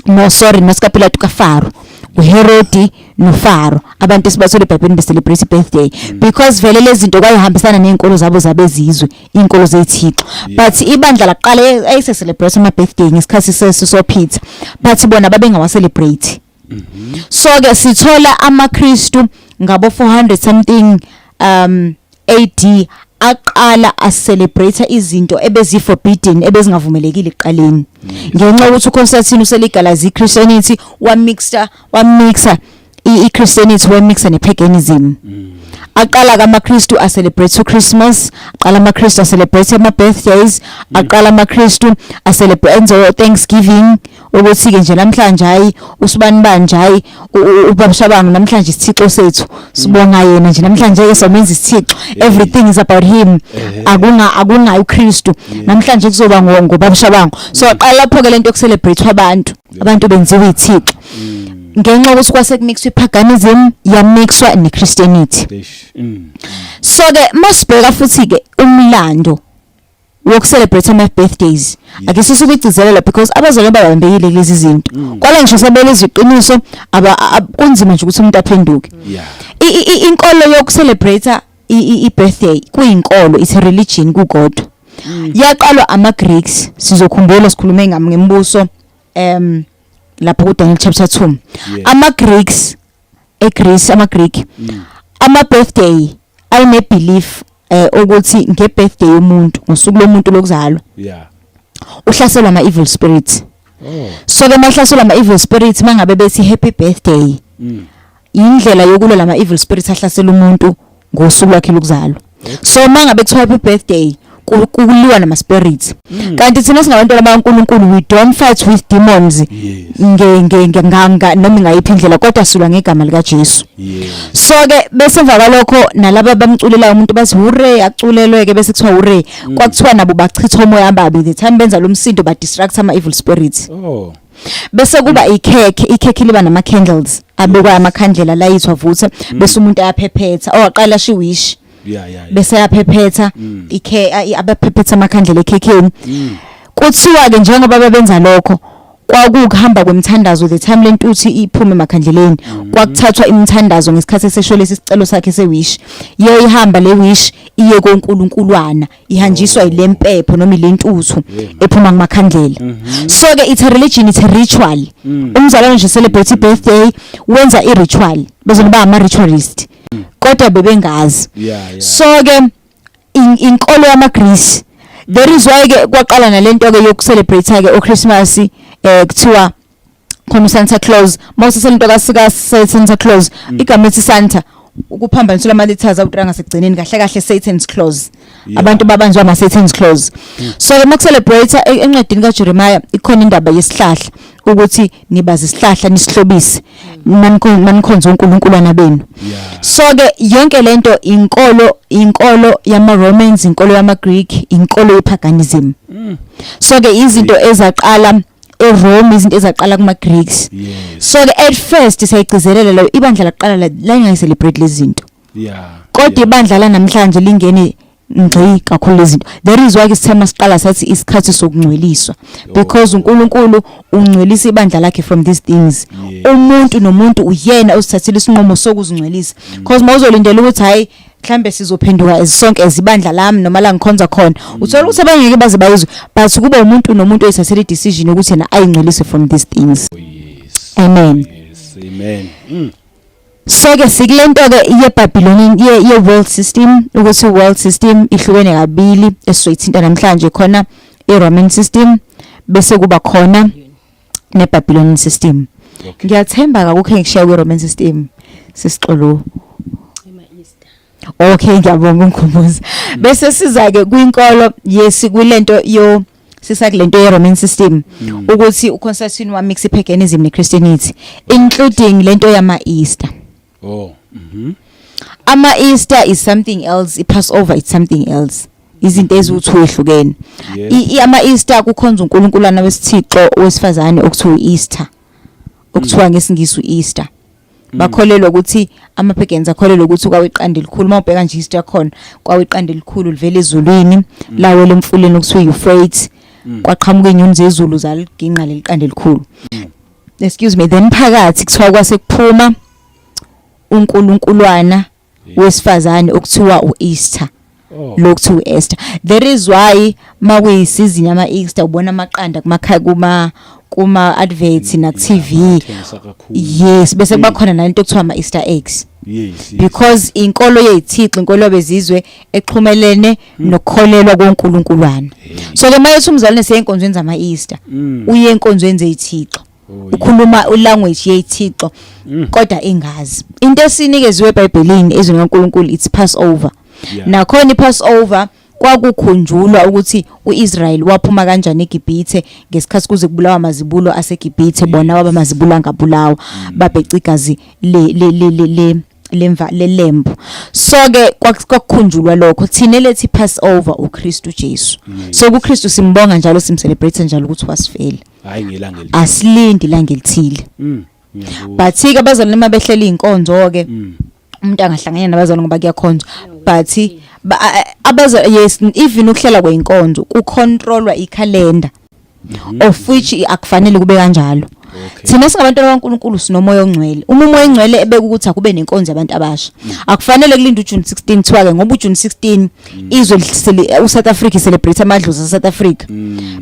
no, sorry, not kaPilato, kaFaro. uHerodi noFaro, abantu esibathola eBhayibhelini be-celebrate birthday, because vele lezi zinto kwayihambisana nezinkolo zabo zabezizwe, izinkolo zethixo. But ibandla laqala ayise celebrate ama birthday ngesikhathi sesoPeter, but bona babengawa celebrate. So ke sithola amaKristu ngabo 400 something AD aqala a-celebrate izinto ebezi forbidden, ebezingavumelekile ekuqaleni, ngenxa yokuthi uConstantine uselegalize iChristianity, wamixa iChristianity, wamixa nepaganism. Aqala kamaKristu a celebrate uChristmas, aqala amaKristu a celebrate ama birthdays, aqala amaKristu a celebrate enze Thanksgiving, ukuthi ke nje namhlanje, hayi, usibani banje, hayi, ubab'Shabangu namhlanje isithixo sethu, sibonga yena nje namhlanje ke, somenza isithixo, everything is about him, akunga uKristu namhlanje, kuzoba ngobab'Shabangu. So aqala lapho ke lento yokucelebrate abantu benziwa ithixo, ngenxa yokuthi kwase kumixwa ipaganism, yamixwa neChristianity. Eish. So ke masibheka futhi ke umlando wokucelebrate ama birthdays, ake sisukugcizelela, because abazalwane babambekile kulezi zinto, kwala ngisho sebelezwe iqiniso, aba kunzima nje ukuthi umuntu aphenduke. Inkolo yokucelebrate i-birthday kuyinkolo, it's a religion kukodwa. Yaqalwa ama Greeks. Sizokhumbula sikhulume ngembuso lapho ku Daniel chapter 2. Ama Greeks eGreece, ama Greek, ama birthday ayine belief ukuthi nge birthday yomuntu, ngosuku lomuntu lokuzalwa, uhlaselwa ama evil spirits. So ke mahlaselwa ama evil spirits, mangabe bethi happy birthday, indlela yokulwa lama evil spirits ahlasela umuntu ngosuku lwakhe lokuzalwa. So mangabe kuthiwa happy birthday, kuliwa nama spirits, kanti thina singabantwana bakaNkulunkulu, we don't fight with demons nge nge nge- nga- nga- noma ngayiphi indlela, kodwa silwa ngegama lika Jesu. So ke bese emva kwalokho nalaba bamculelayo umuntu bathi hooray, aculelwe ke, bese kuthiwa hooray, kwakuthiwa nabo bachitha umoya ababi. The time benza lo msindo, ba distract ama evil spirits. Bese kuba ikhekhe, ikhekhe liba nama candles abekwa, amakhandlela layithwa vutha, bese umuntu ayaphephetha, owaqala shi wish, bese ayaphephetha ikhe, abaphephetha amakhandlela ekhekheni. Kuthiwa ke njengoba bebenza lokho, kwakukuhamba kwemthandazo. The time lentuthu iphume emakhandleleni, kwakuthathwa imithandazo ngesikhathi esesho lesi sicelo sakhe sewish, ihamba le wish iye koNkulunkulwana, ihanjiswa ilempepho noma ilentuthu ephuma kumakhandlela. So ke it's a religion, it's a ritual. Umzalwane nje celebrate birthday, wenza i ritual, bezoba ama ritualist, kodwa bebengazi. So ke inkolo yama Greece, there is why ke kwaqala nalento ke yokucelebrate ke uChristmas, kuthiwa khona uSanta Claus. Mawusase lento kasika Santa Claus, igama ethi Santa ukuphambanisela ama letters awutra ngasekugcineni, kahle kahle Satan's Claus. Abantu babanjwa ama Satan's Claus. So ke makucelebrate, encwadini kaJeremiah ikhona indaba yesihlahla, ukuthi nibaza isihlahla nisihlobise manikhonza uNkulunkulu benu. So ke yonke lento inkolo, inkolo yama Romans, inkolo yama Greek, inkolo yepaganism. So ke izinto ezaqala eRome, izinto ezaqala kuma Greeks. So ke at first sayigcizelela leyo, ibandla laqala lalingayicelebrate lezi zinto, kodwa ibandla la namhlanje lingene ngci kakhulu lezi zinto. There is why ke sithe masiqala sathi isikhathi sokungcweliswa, because uNkulunkulu ungcwelisa ibandla lakhe from these things. Umuntu nomuntu uyena osithathile isinqumo sokuzingcwelisa, because mawuzolindela ukuthi hayi, mhlambe sizophenduka sonke ezibandla lami noma la ngikhonza khona, uthola ukuthi abangeke baze bayizwe, but kuba umuntu nomuntu oyithathele i-decision ukuthi yena ayingcwelise from these things. Oh, yes. Amen. Yes, amen. So ke sikulento ke ye Babylonian, ye world system, ukuthi world system ihlukene kabili esizoyithinta namhlanje, khona i Roman system, bese kuba khona ne Babylonian system. Ngiyathemba akukho engishiya kwi Roman system, sisixolo. Ema Easter. Okay, ngiyabonga ungikhumbuza. Bese siza ke kwinkolo, yes, kulento yo Sisakulento ye Roman system ukuthi uConstantine wa mix paganism ne Christianity, including lento yama Easter. Oh. Ama Easter is something else, i Passover is something else. Izinto eziwu2 ehlukene. Ama Easter kukhonza uNkulunkuluana wesithixo wesifazane okuthiwa uEaster. Okuthiwa ngesiNgisi uEaster. Bakholelwa ukuthi ama pagans akholelwa ukuthi kwaweqanda elikhulu, mawubheka nje history yakhona, kwaweqanda elikhulu livela ezulwini lawela emfuleni okuthiwa Euphrates, kwaqhamuka inyoni zezulu zaliginqa leliqanda elikhulu. Excuse me, then phakathi kuthiwa kwase kuphuma uNkulunkulwana wesifazane okuthiwa uEaster. Lokuthiwa uEaster, there is why makuyisizini yama Easter ubona amaqanda kumakhaya, kuma adverts na TV. Thengisa kakhulu. Yes, bese kuba khona nalento okuthiwa ama Easter eggs. Because inkolo yezithixo, inkolo yabezizwe exhumelene nokukholelwa koNkulunkulwana. So ke mayethi umzalwane seyinkonzweni zama Easter, uye enkonzweni zezithixo, ukhuluma ulanguage yezithixo kodwa engazi into esinikezwe eBhayibhelini, ezweni kaNkuluNkulu, it's Passover. Nakhona iPassover kwakukhunjulwa ukuthi uIsrael waphuma kanjani eGibhithe ngesikhathi kuze kubulawa amazibulo aseGibhithe, bona waba mazibulo angabulawa, babheca igazi le le le le le lemva lelembu. So ke kwakukhunjulwa lokho. Thina lethi Passover uKristu Jesu. So kuKristu simbonga njalo, simcelebrate njalo ukuthi wasifela. Hayi ngelanga eli. Asilindi ilanga elithile. Ngiyabona. But ke abazalwane mabehlela inkonzo ke, umuntu angahlanganyela nabazalwane ngoba kuyakhonzwa, but yes, even ukuhlela kweinkonzo kucontrolwa ikhalenda, of which akufanele kube kanjalo. Thina singabantwana kaNkuluNkulu sinomoya ongcwele. Uma umoya ongcwele ebeka ukuthi akube nenkonzo yabantu abasha, akufanele kulinde uJune 16, kuthiwa ke ngoba uJune 16 izwe uSouth Africa celebrate amadlozi aseSouth Africa,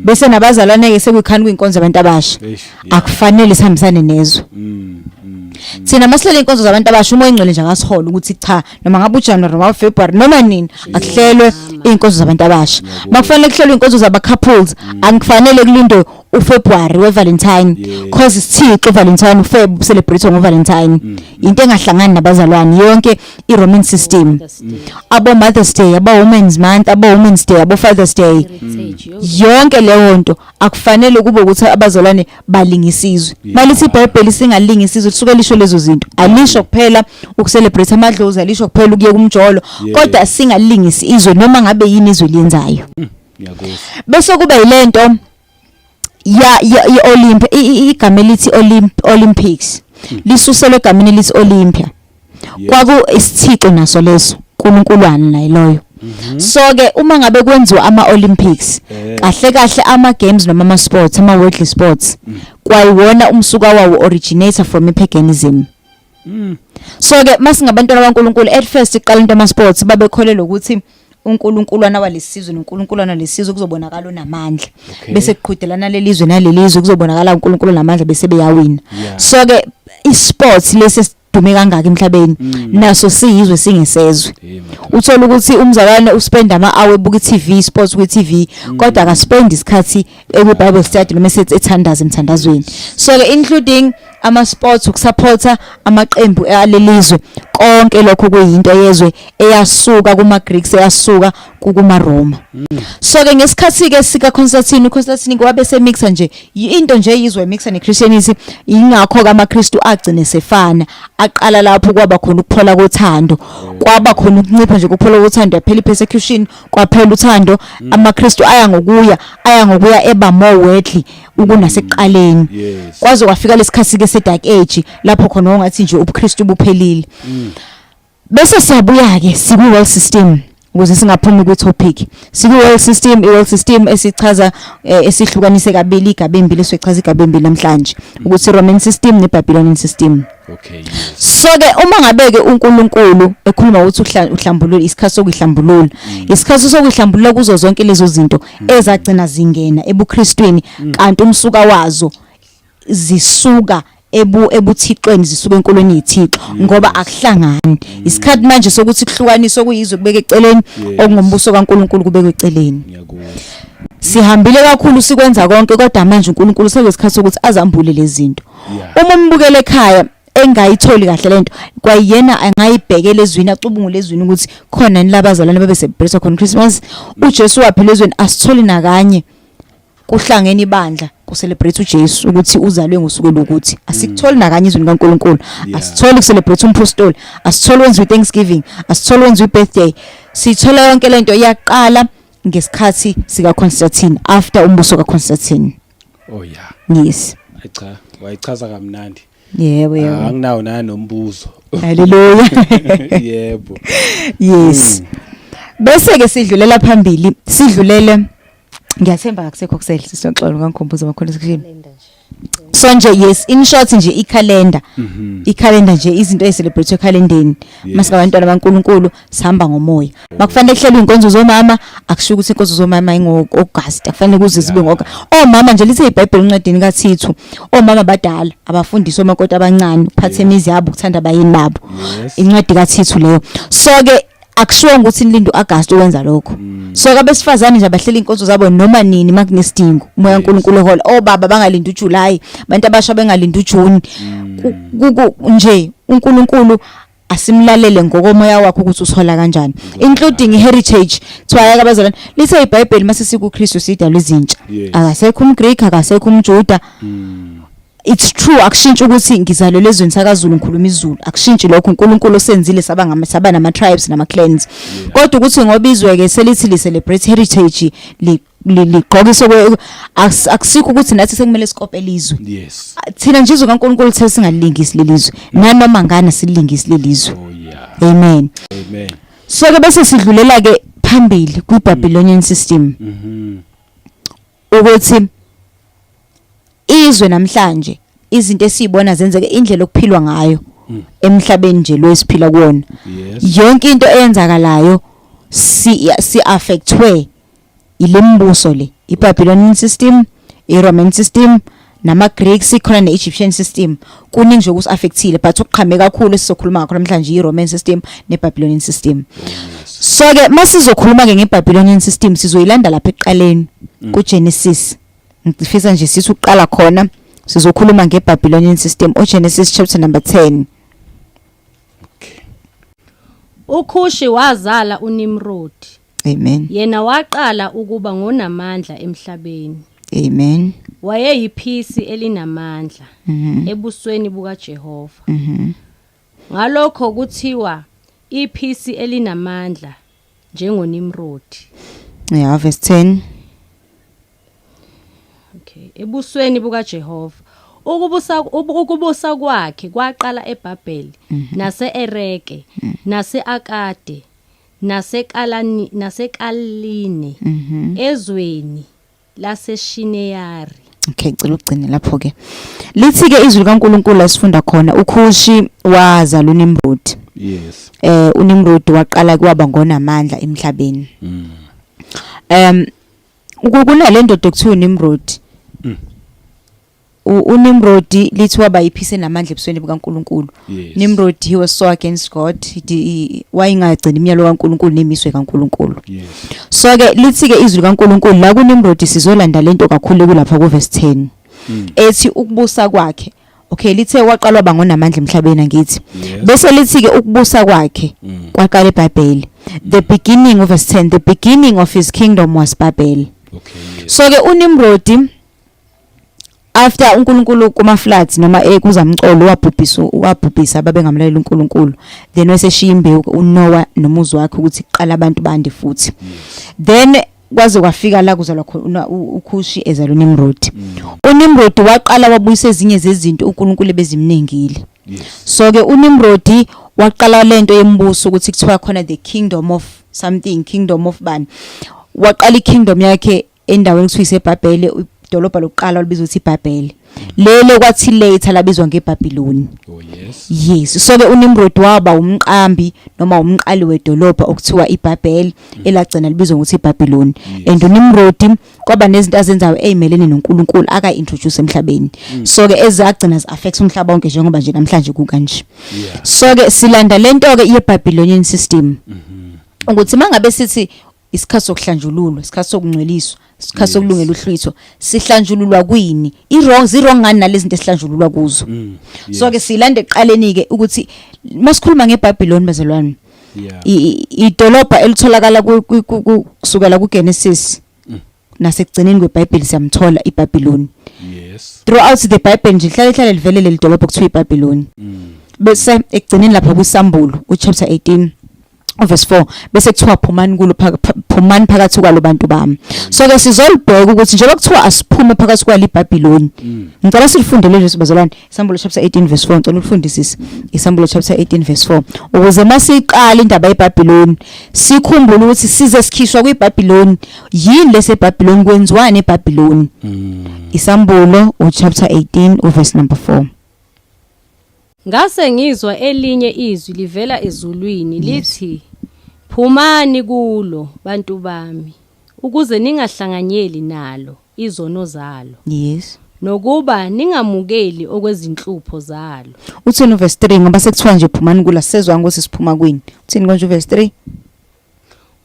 bese nabazalwane ke sekuyikhani kwinkonzo yabantu abasha. Eish, yeah. Akufanele sihambisane nezwe. Thina masihlela inkonzo zabantu abasha, umoya ongcwele nje akasihola ukuthi cha, noma ngabe uJanuary noma uFebruary noma nini, akuhlelwe inkonzo zabantu abasha. Makufanele kuhlelwe inkonzo zaba couples, angikufanele kulindwe uFebruary weValentine, cause isithixo Valentine, uFeb celebrate ngoValentine, into engahlangani nabazalwane yonke iRoman system. Mother's Day. Abo Mother's Day, abo Women's Month, abo Women's Day, abo Father's Day, Heritage, yo. Yonke leyo nto akufanele kube ukuthi abazalwane balingisizwe. Malithi iBhayibheli singalingisizwe, lisuke lisho lezo zinto. Alisho kuphela ukucelebrate amadlozi, alisho kuphela ukuye kumjolo, kodwa singalingisi izwe noma ngabe yini izwe liyenzayo. Ngiyakuzwa. Bese kuba yilento ya ye-Olymp, igama elithi Olympics lisuselwe egameni elithi Olympia. Kwaku isithixo naso leso, uNkulunkuluana naye loyo. So ke uma ngabe kwenziwa ama Olympics, kahle kahle ama games noma ama sports, ama worldly sports, kwayiwona umsuka wawo originator from ipaganism. So ke masingabantwana baNkulunkulu, at first iqala into ama sports, babekholelwa ukuthi uNkulunkuluana walesizwe noNkulunkuluana lesizwe kuzobonakala onamandla, bese kuqhudelana lelizwe nalelizwe, kuzobonakala uNkulunkulu namandla, bese beyawina. So ke isports lesi esidume kangaka emhlabeni naso siyizwe singesezwe. Hey, madoda. Uthola ukuthi umzalwane uspend ama hour ebuka i-TV, sports kwi-TV, kodwa akaspend isikhathi eku Bible study noma esethi ethandaza emthandazweni. So ke including ama sports, ukusupporta amaqembu alelizwe, konke lokho kuyinto yezwe eyasuka kuma Greeks, eyasuka kuma Roma. So ke ngesikhathi ke sika Constantine, uConstantine wabe semixa nje into nje yizwe, mixa neChristianity. Ingakho ke amaKristu agcine sefana. Aqala lapho kwaba khona ukuphola kothando, kwaba khona ukuncipha nje kokuphola kothando, yaphela ipersecution, kwaphela uthando. AmaKristu aya ngokuya eba more worldly ukunasekuqaleni, kwaze kwafika lesikhathi ke se dark age lapho khona ongathi nje ubuKristu buphelile. Bese siyabuya ke siku world system ukuze singaphumi kwi topic. Siku world system, i world system esichaza esihlukanise kabili, igabe embili, esichaza igabe embili namhlanje ukuthi Roman system ne Babylonian system. So ke uma ngabe ke uNkulunkulu ekhuluma ukuthi uhlambulula, isikhathi sokuhlambulula, isikhathi sokuhlambulula kuzo zonke lezo zinto ezagcina zingena ebuKristwini, kanti umsuka wazo zisuka ebuthixweni, zisuka enkolweni yethixo, ngoba akuhlangani. Isikhathi manje sokuthi kuhlukaniswe kuyizwe, kubeke eceleni, okungumbuso kaNkulunkulu kubekwe eceleni. Ngiyakuzwa. Sihambile kakhulu, sikwenza konke, kodwa manje uNkulunkulu sekuyisikhathi sokuthi azambule lezi zinto. Uma umbukele ekhaya engayitholi kahle lento, kwayena angayibhekela ezwini, acubungule ezwini ukuthi khona yini labazalwane babe celebrate khona Christmas. uJesu waphila ezweni, asitholi nakanye. Kuhlangene ibandla kucelebrate uJesu ukuthi uzalwe ngosuku lokuthi asikutholi nakanye izwi likaNkuluNkulu. Asitholi kucelebrate umpostoli, asitholi wenziwe Thanksgiving, asitholi wenziwe birthday. Sithola yonke lento iyaqala ngesikhathi sika Constantine, after umbuso ka Constantine. Oh yeah. Yes. Ay cha, wayichaza kamnandi. Yebo yebo. Ah, anginawo nanombuzo. Haleluya. Yebo. Yes. Bese ke sidlulela phambili, sidlulele, ngiyathemba akusekho kusele sisinoxolo ngangikhumbuza amakhona section. Calendar nje. So nje, yes, in short nje ikhalenda. Ikhalenda nje, izinto ezicelebrate ekhalendeni. Masingabantwana baNkuluNkulu sihamba ngomoya. Makufanele kuhlelwe inkonzo zomama, akusho ukuthi inkonzo zomama ingo August, akufanele kuze zibe ngoka. Omama nje, lithe iBhayibheli encwadini kaThithu, omama badala abafundisi omakoti abancane ukuphatha imizi yabo, ukuthanda abayeni babo. Incwadi kaThithu leyo. So ke akushiwo ukuthi nilinde uAugust ukwenza lokho. So ke abesifazane nje abahlela inkonzo zabo noma nini makunesidingo umoya kaNkuluNkulu ehola. Obaba bangalinda uJuly, abantu abasha bengalinda uJune. Nje uNkulunkulu asimlalele ngokomoya wakhe ukuthi usola kanjani, including heritage. Kuthiwa yaka abazalwane, lithe iBhayibheli mase sikuKristu sidalwe izintsha. Akasekho umGreek, akasekho umJuda. It's true, akushintshi ukuthi ngizalelwe ezweni sakaZulu, ngikhuluma isiZulu, akushintshi lokho. uNkulunkulu osenzile saba ngama saba nama tribes nama clans, kodwa ukuthi ngoba izwe ke selithi li celebrate heritage, ligqokise akusikho ukuthi nathi sekumele sikope lizwe. Thina nje izwe kaNkulunkulu lithe singalilingisi lelizwe, nanoma ngane silingisi lelizwe. Oh yeah. Amen. Amen. So ke bese sidlulela ke phambili kwi Babylonian system, ukuthi izwe namhlanje, izinto esizibona zenzeke, indlela okuphilwa ngayo emhlabeni nje lo esiphila kuwona, yonke into eyenzakalayo si affectwe ilembuso le, iBabylonian system, iRoman system, nama Greeks khona, neEgyptian system. Kuningi nje okusi-affectile, but okuqhame kakhulu esizokhuluma ngakho namhlanje iRoman system neBabylonian system. So ke masizokhuluma ke ngeBabylonian system, sizoyilanda lapha ekuqaleni kuGenesis. Ngifisa nje sithi uqala khona, sizokhuluma ngeBabylonian system, oGenesis chapter number 10. Okay. uKhushi wazala uNimrod. Amen. Yena waqala ukuba ngonamandla emhlabeni. Amen. Wayeyiphisi elinamandla ebusweni bukaJehova. Ngalokho kuthiwa iphisi elinamandla njengoNimrod. Yeah, verse 10. Okay, ebusweni bukaJehova. Ukubusa kwakhe kwaqala eBhabheli nase-Ereke nase-Akade naseKalani naseKaline ezweni laseShineyari. Okay, ngicela ugcine lapho ke. Lithi ke izwi likaNkuluNkulu asifunda khona, uKhushi wazala uNimrod. uNimrod waqala kwaba ngonamandla emhlabeni. Kunale ndoda ekuthiwa uNimrod. UNimrod lithi waba yiphise namandla ebusweni bukaNkuluNkulu. Nimrod, he was so against God. Wayengagcini imiyalo kaNkuluNkulu nemiswe kaNkuluNkulu. So ke lithi ke izwi likaNkuluNkulu la kuNimrod, sizolanda lento kakhulu kulapha ku verse 10. Ethi ukubusa kwakhe. Okay, lithe waqalwa bangonamandla emhlabeni, angithi? Yes. Bese lithi ke ukubusa kwakhe kwaqala eBhayibheli. The beginning of verse 10, the beginning of his kingdom was Babel. So ke uNimrod, after uNkulunkulu kuma floods noma ekuzamcolo wabhubhisa ababengamlaleli uNkulunkulu, then weseshiya imbewu uNoah nomuzi wakhe ukuthi kuqala abantu bande futhi. Then kwaze kwafika la kuzalwa khona uKhushi, ezalwa uNimrod. UNimrod waqala wabuyisa ezinye zezinto uNkulunkulu ebezimnengile. So ke uNimrod waqala lento yembuso ukuthi kuthiwa khona the kingdom of something, kingdom of bani. Waqala ikingdom yakhe endaweni kuthiwa iseBhabhele, idolobha lokuqala olibizwa ukuthi iBhabhele. Lelo kwathi later labizwa ngeBhabhiloni. Oh yes. Yes, so ke uNimrod waba umqambi noma umqali wedolobha okuthiwa iBhabhele, elagcina libizwa ngokuthi iBhabhiloni. And uNimrod kwaba nezinto azenzayo ezimelene noNkulunkulu aka introduce emhlabeni. So ke ezagcina zi-affect umhlaba wonke njengoba nje namhlanje kukanje. So ke silanda lento ke yeBabylonian system. Ukuthi mangabe sithi isikhathi sokuhlanjululwa, isikhathi sokungcweliswa, isikhathi sokulungela uhlwitho, sihlanjululwa kwini? I-wrong zi-wrong ngani nalezi zinto esihlanjululwa kuzo? So ke silanda ekuqaleni ke ukuthi masikhuluma ngeBabylon, bazalwane, idolobha elitholakala kusukela kuGenesis. Nasekugcineni kweBhayibheli siyamthola iBhabhiloni. Throughout the Bible nje hlale hlale livele leli dolobha kuthiwa iBhabhiloni. Bese ekugcineni lapha kwisambulo uchapter 18 verse 4 bese kuthiwa phumani kulo, phumani phakathi kwalo bantu bami. So ke sizolibheka ukuthi njengoba kuthiwa asiphume phakathi kwalo iBhabhiloni. Ngicela silifunde leli bazalwane, isambulo chapter 18 verse 4. Ngicela ulifundisise isambulo chapter 18 verse 4 ukuze masiqala indaba yeBhabhiloni sikhumbule ukuthi size sikhishwa kwiBhabhiloni yini leseBhabhiloni, kwenziwani eBhabhiloni. Isambulo uchapter 18 uverse number 4. Ngase ngizwa elinye izwi livela ezulwini lithi, Phumani kulo, bantu bami, ukuze ningahlanganyeli nalo izono zalo, nokuba ningamukeli okwezinhlupho zalo. Uthini uverse 3? Ngoba sekuthiwa nje phumani kula, sezwa ukuthi siphuma kwini. Uthini konje uverse 3?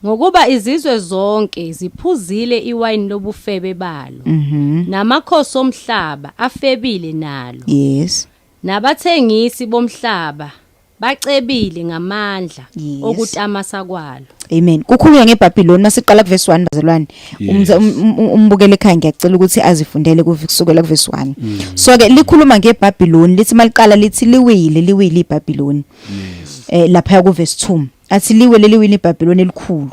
Ngokuba izizwe zonke ziphuzile iwayini lobufebe balo, namakhosi omhlaba afebile nalo, nabathengisi bomhlaba bacebile ngamandla okutamasa kwalo. Amen. Kukhulunywa ngeBhabhiloni masiqala kuverse 1 bazalwane. Umbukele ekhaya ngiyacela ukuthi azifundele kusukela kuverse 1. So ke likhuluma ngeBhabhiloni, lithi maliqala lithi liwile, liwile iBhabhiloni. Lapha ku verse 2 athi liwe leliwile iBhabhiloni elikhulu.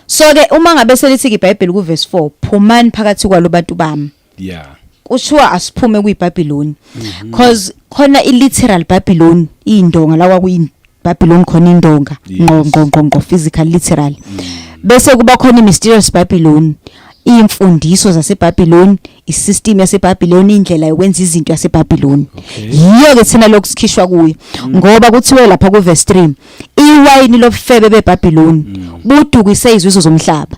So ke uma ngabe selithi iBhayibheli ku verse 4, phumani phakathi kwalo bantu bami. Kuthiwa asiphume kwiBhabhiloni. Cause khona i-literal Babylon, indonga la kwakuyi Babylon khona, indonga ngqo ngqo ngqo ngqo, physical, literal. Bese kuba khona i-mysterious Babylon, imfundiso zaseBabylon, isystem yaseBabylon, indlela yokwenza izinto yaseBabylon. Yiyo ke thina lokhu sikhishwa kuyo. Ngoba kuthiwe lapha ku verse 3, iwayini lobufebe beBabylon budukise izizwe zomhlaba.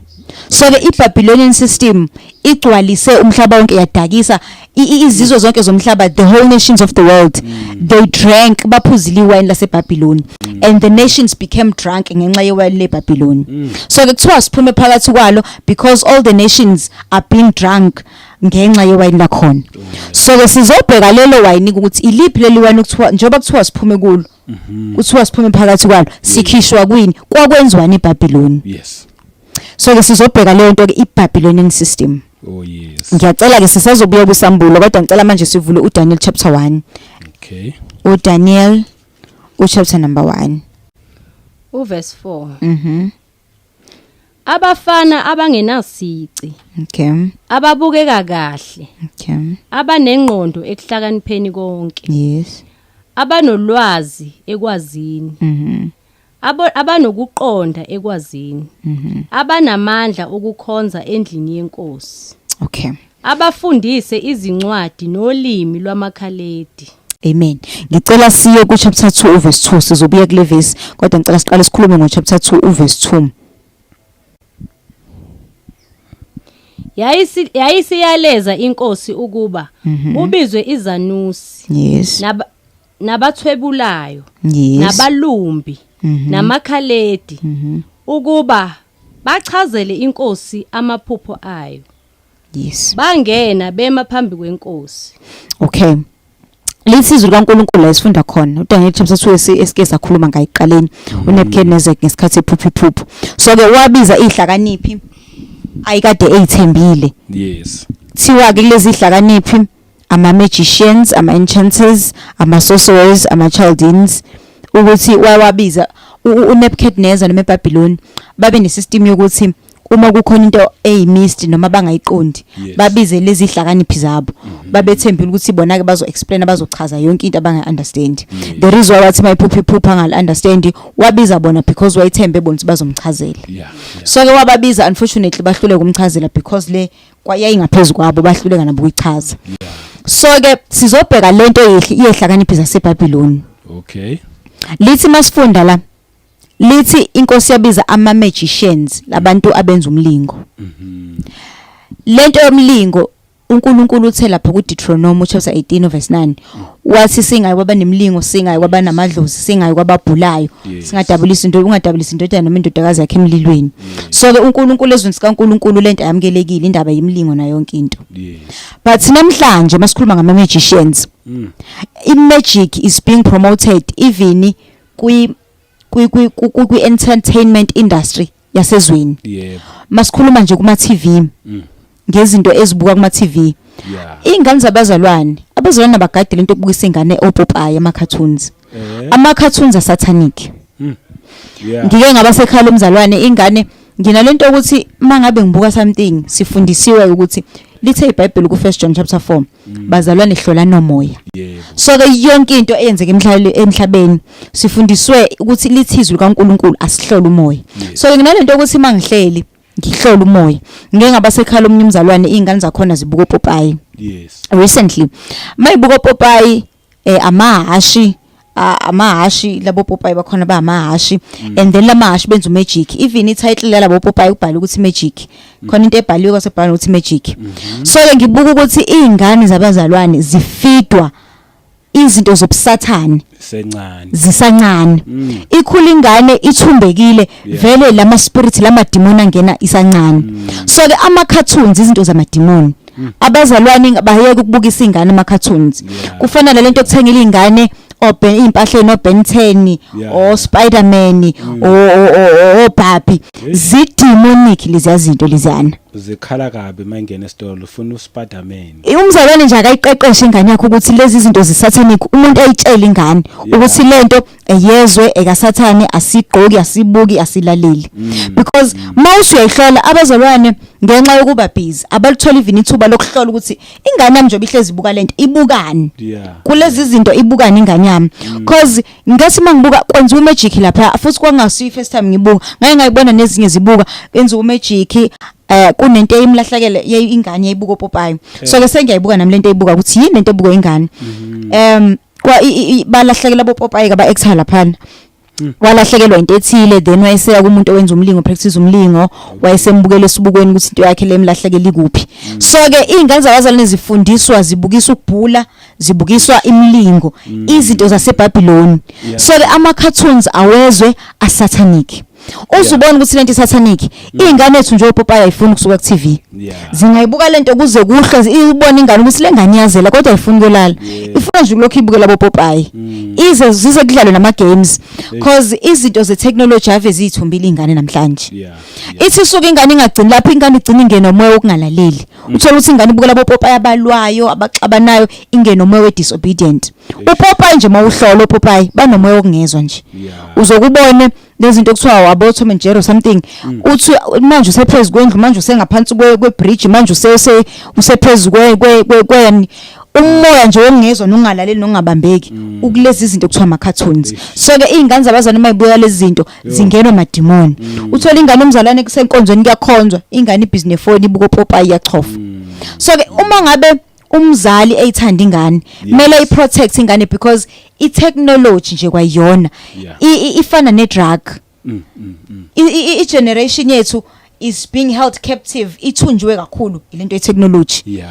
So ke iBabylonian system igcwalise umhlaba wonke, yadakisa izizwe zonke zomhlaba, the whole nations of the world. They drank, baphuzile iwayini laseBabylon, and the nations became drunk ngenxa yewayini leBabylon. So ke kuthiwa siphume phakathi kwalo because all the nations are being drunk ngenxa yewayini lakhona. So ke sizobheka lelo wayini ukuthi iliphi leli wayini okuthiwa, njengoba kuthiwa siphume kulo, kuthiwa siphume phakathi kwalo, sikhishwa kwini, kwakwenziwani eBabylon. So ke sizobheka leyo nto ke, iBabylonian system. Oh yes. Ngiyacela ke, sisazobuya kusambulo, kodwa ngicela manje sivule uDaniel chapter 1. uDaniel uchapter number 1. Uverse 4. Abafana abangenasici, ababukeka kahle, abanengqondo ekuhlakanipheni konke, abanolwazi ekwazini, abanokuqonda ekwazini, abanamandla okukhonza endlini yenkosi, abafundise izincwadi nolimi lwamaKhaledi. Amen. Ngicela siye ku chapter 2 verse 2, sizobuya kule verse, kodwa ngicela siqale sikhulume ngo chapter 2 verse 2. Yayisiyaleza inkosi ukuba kubizwe izanusi, nabathwebulayo, nabalumbi, namakhaledi, ukuba bachazele inkosi amaphupho ayo. Bangena bema phambi kwenkosi. Okay. Lithi izwi likaNkulunkulu la esifunda khona uDaniel chapter 2 esike sakhuluma ngayiqaleni, uNebuchadnezzar ngesikhathi ephupha iphupho. So ke wabiza ihlakaniphi ayikade eyithembile. Thiwa ke kulezi ihlakaniphi ama magicians, ama enchanters, ama sorcerers, ama Chaldeans, ukuthi wawabiza uNebuchadnezzar noma eBabylon babe nesystem yokuthi uma kukhona into eyimist noma bangayiqondi, babize lezi hlakaniphi zabo, babethembile ukuthi bona ke bazo explain, bazochaza yonke into abanga understand. The reason why wathi mayiphupha iphupha angal understand, wabiza bona because wayethembe bona ukuthi bazomchazela. So ke wababiza, unfortunately bahluleka ukumchazela because le kwayayingaphezulu kwabo, bahluleka nabo ukuyichaza. So ke sizobheka lento yehlakaniphi zaseBabylon. Lithi masifunda la, lithi inkosi yabiza ama magicians, labantu abenza umlingo. Lento yomlingo, uNkulunkulu uthe lapha kuDeuteronomy chapter 18 verse 9, wathi singayi kwabanemlingo, singayi kwabanamadlozi, singayi kwababhulayo, singadabulisi into, ungadabulisi indodana noma indodakazi yakhe emlilweni. So ke uNkulunkulu, ezweni sikaNkulunkulu lento ayamukelekile, indaba yimlingo nayo yonke into. But namhlanje masikhuluma ngama magicians, i-magic is being promoted even kwi kwi kwi kwi entertainment industry. yasezweni. Yebo. Masikhuluma nje kuma TV. Ngezinto ezibuka kuma TV. Ingane zabazalwane, abazalwane abagadile into yokubukisa ingane opopayi ama cartoons. Ama cartoons asatanic. Ngike ngaba sekhaya lomzalwane, ingane nginalento ukuthi mangabe ngibuka something, sifundisiwe ukuthi lithe iBhayibheli ku 1 John chapter 4, bazalwane, hlola nomoya. So ke yonke into eyenzeka emhlabeni sifundiswe ukuthi lithi izwi likaNkuluNkulu asihlole umoya. So ke nginalento ukuthi mangihleli ngihlola umoya. Ngike ngaba sekhaya lomunye umzalwane, izingane zakhona zibuka opopayi. Recently mayibuka opopayi, amahashi, amahashi labo popayi bakhona ba amahashi, and then lamahashi benza umagic. Even i-title yalabo popayi ubhala ukuthi magic, khona into ebhaliwe kwasebhala ukuthi magic. So ke ngibuka ukuthi izingane zabazalwane zifidwa izinto zobusathane sencane, zisancane. Ikhula ingane ithumbekile vele lama spirit, lama demon angena isancane. So ke ama cartoons izinto zamademon. Abazalwane bayeke ukubukisa ingane ama cartoons. Kufana nalento yokuthengela ingane oben impahla no Ben 10 o Spider-Man o Barbie, zidemonic lezi zinto leziyana. Zikhala kabi mayingena esitolo ufuna uSpiderman. Umzalwane nje akayiqeqeshe ingane yakhe ukuthi lezi zinto zisatanic. Umuntu ayitshele ingane ukuthi lento eyezwe ekasathane, asigqoki, asibuki, asilaleli, because mawusuyayihlola, abazalwane ngenxa yokuba busy abalithola even ithuba lokuhlola ukuthi ingane yami njengoba ihlezi ibuka lento, ibukani kulezi zinto, ibukani ingane yami. Cause ngathi mangibuka kwenziwa umagic lapha, futhi kwangasiyo first time ngibuka, ngake ngayibona nezinye zibuka kwenziwa umagic. Kunento eyimlahlekele ingane yayibuka opopayi, so ke sengiyayibuka nami lento eyibuka ukuthi yini lento ebuka ingane. Kwa balahlekela bopopayi kaba actor laphana, walahlekelwa into ethile, then wayeseya kumuntu owenza umlingo, practice umlingo, wayesembukela esibukweni ukuthi into yakhe lemlahlekela ikuphi. So ke izingane zabazalwane zifundiswa, zibukiswa ukubhula, zibukiswa imilingo, izinto zaseBabylon. So ke ama cartoons awezwe asatanic. Uzubona ukuthi lento isatanic. Izingane ethu nje opopayi ayifuni kusuka ku TV. Zingayibuka lento kuze kuhle, ibone ingane ukuthi lengane iyazela, kodwa ayifuni kuyolala, ifuna nje ukulokhu ibukela bopopayi, ize zize kudlalwe nama games, cause izinto ze technology ave ziyithumbile ingane namhlanje. Ithi isuka ingane ingagcini lapho, ingane igcina ingene nomoya wokungalaleli. Uthola ukuthi ingane ibukela bopopayi abalwayo, abaxabanayo, ingene nomoya we disobedient. Upopayi nje mawuhlola opopayi banomoya wokungezwa nje. Uzokubone lezinto kuthiwa wabo Tom and Jerry or something, uthi manje usephezulu kwendlu, manje usengaphansi kwe bridge, manje usephezulu kwe umoya nje wokungezwa nokungalaleli nokungabambeki ukulezi izinto kuthiwa ama cartoons. So ke izingane zabazalwane mayibuka lezi zinto zingenwa amadimoni. Uthola ingane umzalwane kusenkonzweni, kuyakhonzwa, ingane ibhizi nefoni, ibuka opopayi, iyachofa. So ke uma ngabe umzali eyithanda ingane, kumele iprotect ingane, because i-technology nje kwayona ifana ne-drug. I-generation yethu is being held captive, ithunjiwe kakhulu ilento ye-technology.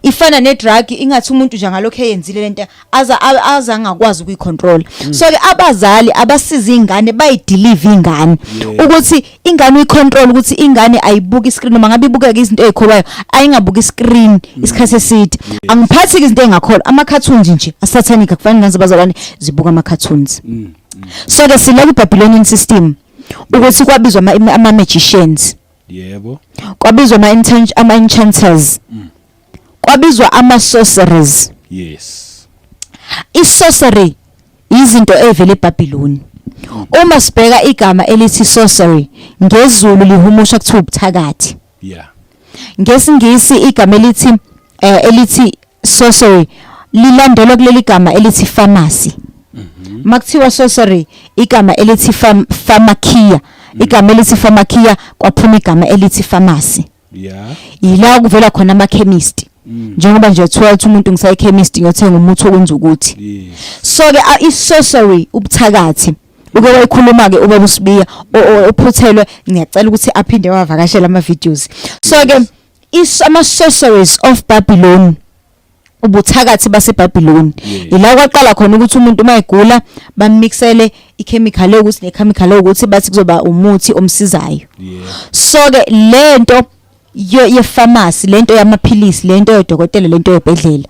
Ifana ne-drug, ingathi umuntu nje ngalokho eyenzile lento aza angakwazi ukuyicontrol. So ke abazali abasiza ingane, bayideliver ingane ukuthi ingane uyicontrol, ukuthi ingane ayibuki iscreen, noma ngabe ibukeka izinto ezikholwayo, ayingabuki iscreen isikhathi eside. Angiphathi izinto engakholwa, ama cartoons nje asatanic, akufanele ngaze bazalwane zibuka ama cartoons. So ke sila ku Babylonian system ukuthi kwabizwa ama magicians, kwabizwa ama enchanters, kwabizwa ama sorcerers. I-sorcery izinto evela eBabylon. Uma sibheka igama elithi sorcery ngezulu lihumusha kuthiwa ubuthakathi. NgesiNgisi igama elithi sorcery lilandelwa kuleli gama elithi pharmacy. Makuthiwa sorcery, igama elithi pharmakia, igama elithi pharmakia kwaphuma igama elithi pharmacy. Yila kuvela khona ama chemist, njengoba nje kuthiwa ukuthi umuntu ngisayi chemist ngiyothenga umuthi okwenza ukuthi. So ke i-sorcery, ubuthakathi, uke wayikhuluma ke ubaba uSibiya ophuthelwe, ngiyacela ukuthi aphinde wavakashela ama videos. So ke ama sorceries of Babylon, ubuthakathi baseBabylon, ila kwaqala khona ukuthi umuntu uma egula bamixele ichemical yokuthi nechemical yokuthi, bathi kuzoba umuthi omsizayo. So ke lento ye pharmacy, lento yamaphilisi, lento yodokotela, lento yebhedlela,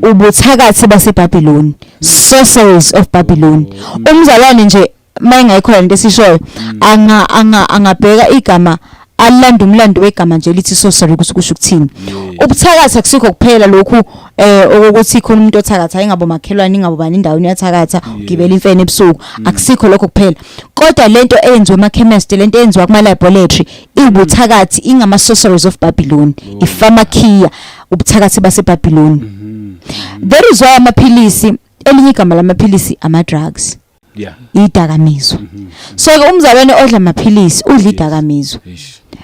ubuthakathi baseBabylon, sorceries of Babylon. Umzalwane nje mayengayikho lento esishoyo, angabheka igama, alanda umlando wegama nje lithi sorcery ukuthi kusho ukuthini. Ubuthakathi akusikho kuphela lokhu okokuthi khona umuntu othakatha, ingabo makhelwane, ingabo bani, indawo iyathakatha, ugibela imfene ebusuku. Akusikho lokho kuphela, kodwa lento eyenziwa ema-chemist, lento eyenziwa kuma-laboratory iwubuthakathi, ingama-sorceries of Babylon, i-pharmakia, ubuthakathi baseBabylon. That is why amaphilisi, elinye igama lamaphilisi ama-drugs, idakamizwa. So ke umzalwane odla amaphilisi udla idakamizwa.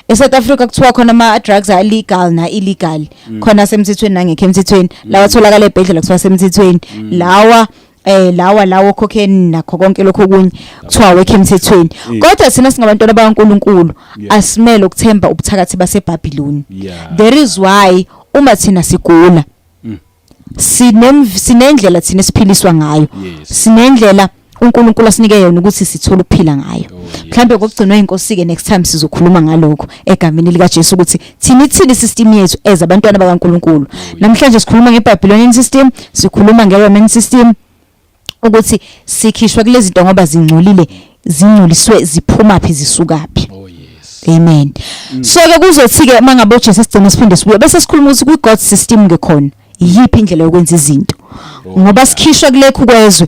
ESouth Africa kuthiwa khona ama drugs are legal na illegal, khona semthethweni nangekho emthethweni. Lawa atholakala ebhedlela kuthiwa semthethweni, lawa cocaine nakho konke lokho okunye kuthiwa awekho emthethweni. Kodwa thina singabantwana bakaNkuluNkulu, asimele ukuthemba ubuthakathi baseBabylon. There is why uma thina sigula, sinendlela thina esiphiliswa ngayo, sinendlela uNkulunkulu asinike yona ukuthi sithole ukuphila ngayo. Mhlambe kokugcinwa inkosi ke, next time sizokhuluma ngalokho egameni lika Jesu, ukuthi thina ithini system yethu as abantwana bakaNkulunkulu. Namhlanje sikhuluma ngeBabylonian system, sikhuluma ngeRoman system, ukuthi sikhishwa kulezi zinto ngoba zingcolile, zingcoliswe, ziphuma phi, zisukaphi. Oh yes. Amen. So ke kuzothi ke mangabe uJesu sigcina siphinde sibuye, bese sikhuluma ukuthi kwi God system ke khona yiphi indlela yokwenza izinto, ngoba sikhishwa kulekhu kwezwe,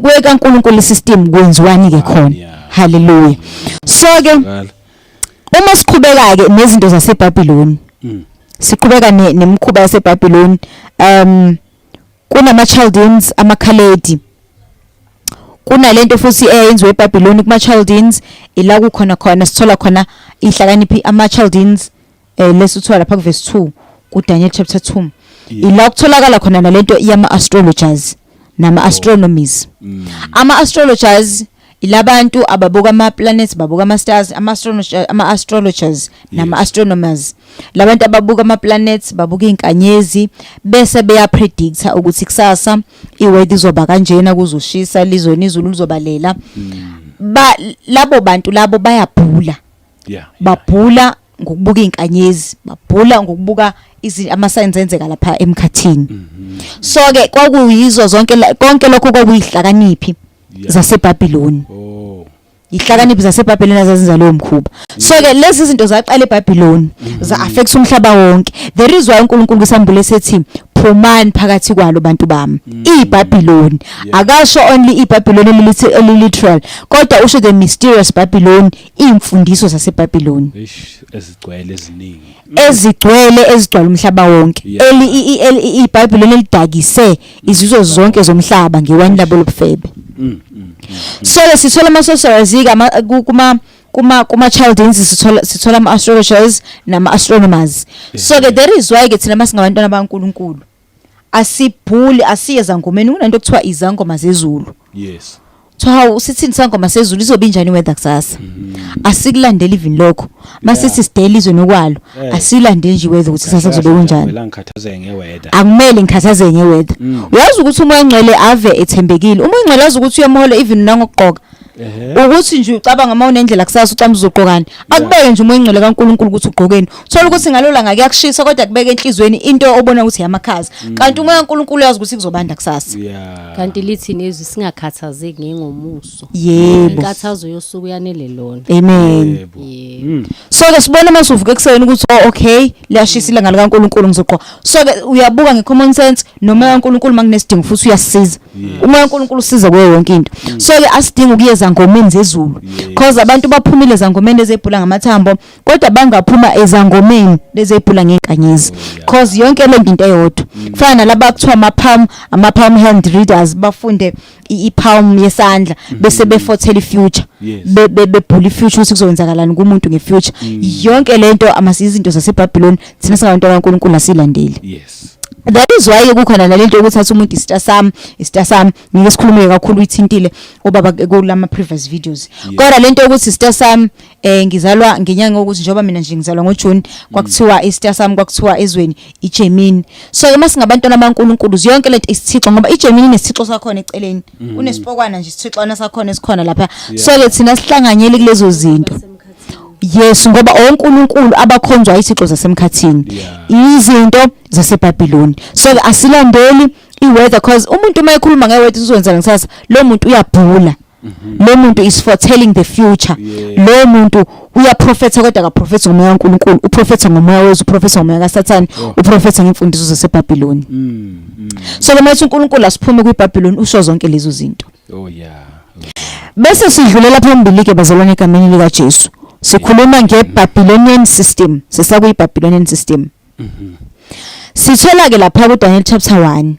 kwekaNkulunkulu system kwenziwani ke khona. Hallelujah. So ke Qala. uma siqhubeka ke nezinto zaseBabylon, siqhubeka nemikhuba yaseBabylon, kunama Chaldeans, amaKhaledi. Kunalento futhi eyenziwe eBabylon kuma Chaldeans, ila kukhona khona sithola khona ihlakaniphi ama Chaldeans, lesuthiwa lapha ku verse 2 ku Daniel chapter 2, ila kutholakala khona nalento yama astrologers nama astronomers. Ama astrologers ilabantu ababuka ama planets, babuka ama stars. Ama astrologers nama astronomers, labantu ababuka ama planets, babuka izinkanyezi, bese beya predicta ukuthi kusasa iweather izoba kanjena, kuzoshisa, lizona izulu lizobalela. Ba labo bantu labo bayabhula. Babhula ngokubuka izinkanyezi, babhula ngokubuka ama signs enzeka lapha emkhathini. So ke kwakuyizo zonke konke lokho kwakuyihlakaniphi zaseBabylon. Ihlakaniphi zaseBabylon azazenza lowo mkhuba. So ke lezi zinto zaqala eBabylon, za affect umhlaba wonke. There is why uNkulunkulu kusambule sethi, "Phumani phakathi kwalo, bantu bami." iBabylon, akasho only iBabylon eliliteral, kodwa usho the mysterious Babylon, imfundiso zaseBabylon. Eish, ezigcwele eziningi. Ezigcwele, ezigcwele umhlaba wonke. Eli iBhayibheli elidakise izizwe zonke zomhlaba ngewayini labo lobufebe. So ke sithola ama sorcerers ke kuma Chaldeans, sithola ama astrologers nama astronomers. So ke there is why ke thina masingabantwana bakaNkuluNkulu asibhuli, asiye zangomeni. Kunento kuthiwa izangoma zezulu. Kuthiwa, hawu, sithini sangoma sezulu, izobe injani weather kusasa? Asikulandeli even lokho. Masithi sidela izwe nokwalo, asilandeli nje weather ukuthi kusasa kuzobe kunjani. Mina ngikhathazeke ngeweather. Akumele ngikhathazeke ngeweather. Uyazi ukuthi umoya ongcwele ave ethembekile. Umoya ongcwele azi ukuthi uyamhola even nangokugqoka. Ukuthi nje ucabanga uma unendlela kusasa, ucabanga uzogqokani, akubeke nje umoya ongcwele kaNkuluNkulu ukuthi ugqokeni. Uthola ukuthi ngalo langa kuyakushisa, kodwa kubeke enhlizweni into obona ukuthi yamakhaza, kanti umoya kaNkuluNkulu uyazi ukuthi kuzobanda kusasa. Kanti lithi nezwi, singakhathazeki ngengomuso. Inkathazo yosuku yanele lona. Amen. Yebo. So ke sibona mase uvuka ekuseni ukuthi, oh okay, liyashisa ilanga likaNkuluNkulu, ngizogqoka. So ke uyabuka ngecommon sense nomoya kaNkuluNkulu. Makunesidingo futhi uyasisiza. Umoya kaNkuluNkulu usiza kuyo yonke into. So ke asidinga ukuyeza ngomeni zezulu, cause abantu baphumile ezangomeni ezebhula ngamathambo, kodwa bangaphuma ezangomeni lezebhula ngenkanyezi, cause yonke le into eyodwa. Kufana nalaba kuthiwa ama palm hand readers, bafunde i-palm yesandla bese befothela i-future, bebhula i-future ukuthi kuzowenzakalani kumuntu nge-future. Yonke lento amasizinto zaseBabylon, thina singabantu bakaNkuluNkulu asilandeli. That is why kukhona nalento yokuthi athi umuntu, "Isita sami, isita sami." Ngike sikhulume kakhulu, uyithintile ubaba kulama previous videos. Kodwa lento yokuthi isita sami, ngizalwa ngenyanga yokuthi, njengoba mina nje ngizalwa ngoJune, kwakuthiwa isita sami, kwakuthiwa ezweni iGemini. So ke masingabantwana baNkuluNkulu, yonke lento isithixo, ngoba iGemini inesithixo sakhona eceleni, unesipokwana nje, isithixwana sakhona esikhona lapha. So ke thina sihlanganyele kulezo zinto. Yes, ngoba onkulunkulu abakhonzwa izithixo zasemkhathini, izinto zaseBabylon. So ke asilandeli iweather, cause umuntu uma ekhuluma ngeweather uzowenza kusasa, lo muntu uyabhula. Lo muntu is foretelling the future. Lo muntu uyaprofetha, kodwa akaprofethi ngomoya kaNkulunkulu, uprofetha ngomoya wezwe, uprofetha ngomoya kaSathane, uprofetha ngemfundiso zaseBhabhiloni. So ke mathi uNkulunkulu asiphume kwiBhabhiloni, usho zonke lezo zinto. Oh yeah. Bese sidlulela phambili ke bazalwane egameni lika Jesu. Sikhuluma ngeBabylonian system, sisakuyiBabylonian system. Sithola ke lapha kuDaniel chapter 1.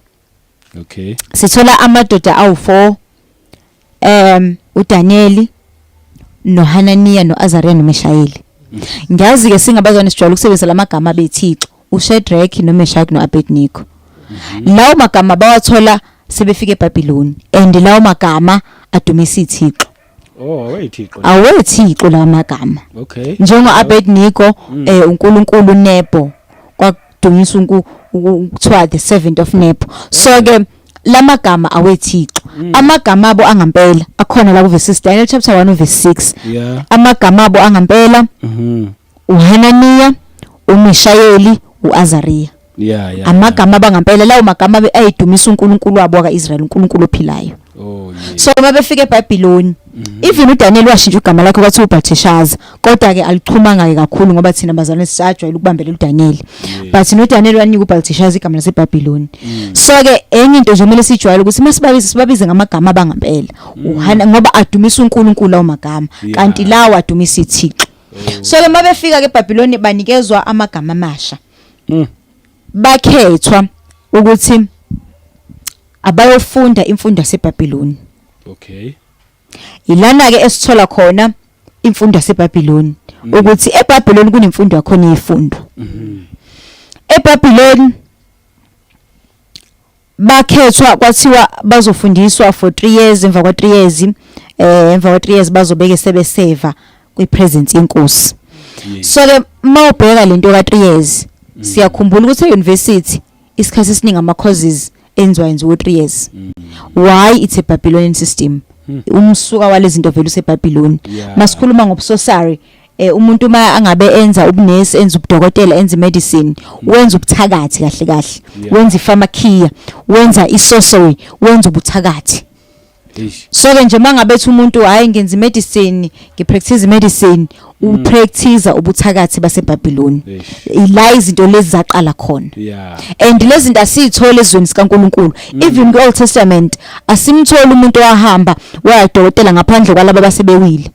Sithola amadoda awu4, uDaniel noHananiya noAzaria noMishayeli. Ngiyazi ke singabazwane sijwayele ukusebenzisa lamagama bethixo, uShadrach noMeshach noAbednego. Lawo magama bawathola sebefika eBabylon, and lawo magama adumisa ithixo. Oh, awethixo. Awethixo lawo magama. Njengo Abednego, uNkulunkulu Nebo, kwakudunyiswa kuthiwa the servant of Nebo. So ke lamagama awethixo. Amagama abo angampela akhona la ku verse Daniel chapter 1 verse 6. Amagama abo angampela uHananiya, uMishayeli, uAzaria. Amagama abangampela lawo magama ayidumisa uNkulunkulu wabo kaIsrael, uNkulunkulu ophilayo. So uma befika eBhabhiloni, even uDaniel washintsha igama lakhe kwathi uBelteshazzar, kodwa ke alichumanga ke kakhulu ngoba thina bazalwane sisajwayele ukubambelela uDaniel. But noDaniel wanika uBelteshazzar igama laseBhabhiloni. So ke enye into nje kumele sijwayele ukuthi masibabize, sibabize ngamagama abangampela. uHana ngoba adumisa uNkulunkulu lawo magama, kanti lawa adumisa ithixo. So ke mabefika ke eBhabhiloni banikezwa amagama amasha. Bakhethwa ukuthi abayofunda imfundo yaseBhabhiloni. Ilana ke esithola khona imfundo yaseBhabhiloni, ukuthi eBhabhiloni kunemfundo yakhona eyifundo. EBhabhiloni bakhethwa kwathiwa bazofundiswa for 3 years, emva kwa 3 years, emva kwa 3 years bazobeke sebeseva kwipresence yenkosi. So ke mawubheka lento ka 3 years, siyakhumbula ukuthi e-university isikhathi esiningi ama courses enziwa yenziwa 3 years. Why? It's a Babylonian system. Umsuka walezi zinto vele useBabylon. Masikhuluma ngobusorcery, umuntu uma angabe enza ubunesi, enza ubudokotela, enza medicine, wenza ubuthakathi kahle kahle, wenza ipharmakia, wenza isorcery, wenza ubuthakathi. So ke nje mangabe ethi umuntu hayi ngenza medicine, ngipractice medicine, upractice ubuthakathi baseBabylon. Ila izinto lezi zaqala khona. And lezi zinto asiyithole ezweni sikaNkuluNkulu. Even ku Old Testament asimtholi umuntu owahamba wayadokotela ngaphandle kwalabo abasebewile.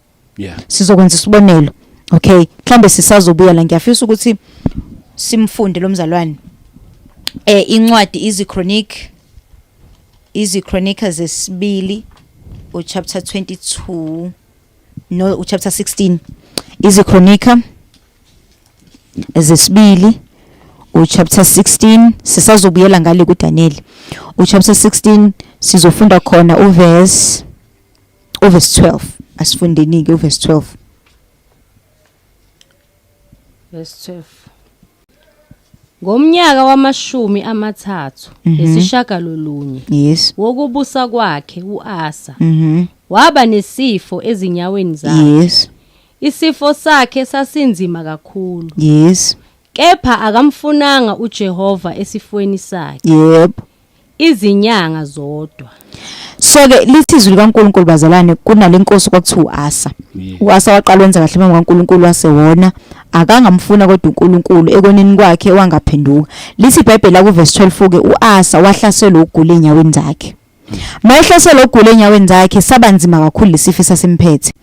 Sizokwenza isibonelo. Okay, mhlambe sisazobuya la, ngiyafisa ukuthi simfunde lo mzalwane. Incwadi iziChronic zesibili uchapter 22, no, uchapter 16. IziChronica zesibili uchapter 16, sisazobuyela ngale kuDaniel. Uchapter 16 sizofunda khona uverse 12. Asifundeni ke uverse 12. Verse 12. Ngomnyaka wama-39 wokubusa kwakhe uAsa, waba nesifo ezinyaweni zakhe. Isifo sakhe sasinzima kakhulu. Kepha akamfunanga uJehova esifweni sakhe. Izinyanga zodwa. So ke lithi izwi likaNkuluNkulu bazalwane, kunalenkosi kwakuthiwa uAsa. UAsa waqala wenza kahle phambi kaNkuluNkulu, wasewona akangamfuna kodwa uNkulunkulu ekoneni kwakhe wangaphenduka. Lithi iBhayibheli la kuverse 12 ke uAsa wahlaselwa ukugula enyaweni zakhe. Mayehlaselwa ukugula enyaweni zakhe sabanzima kakhulu lesifo sasimphethe.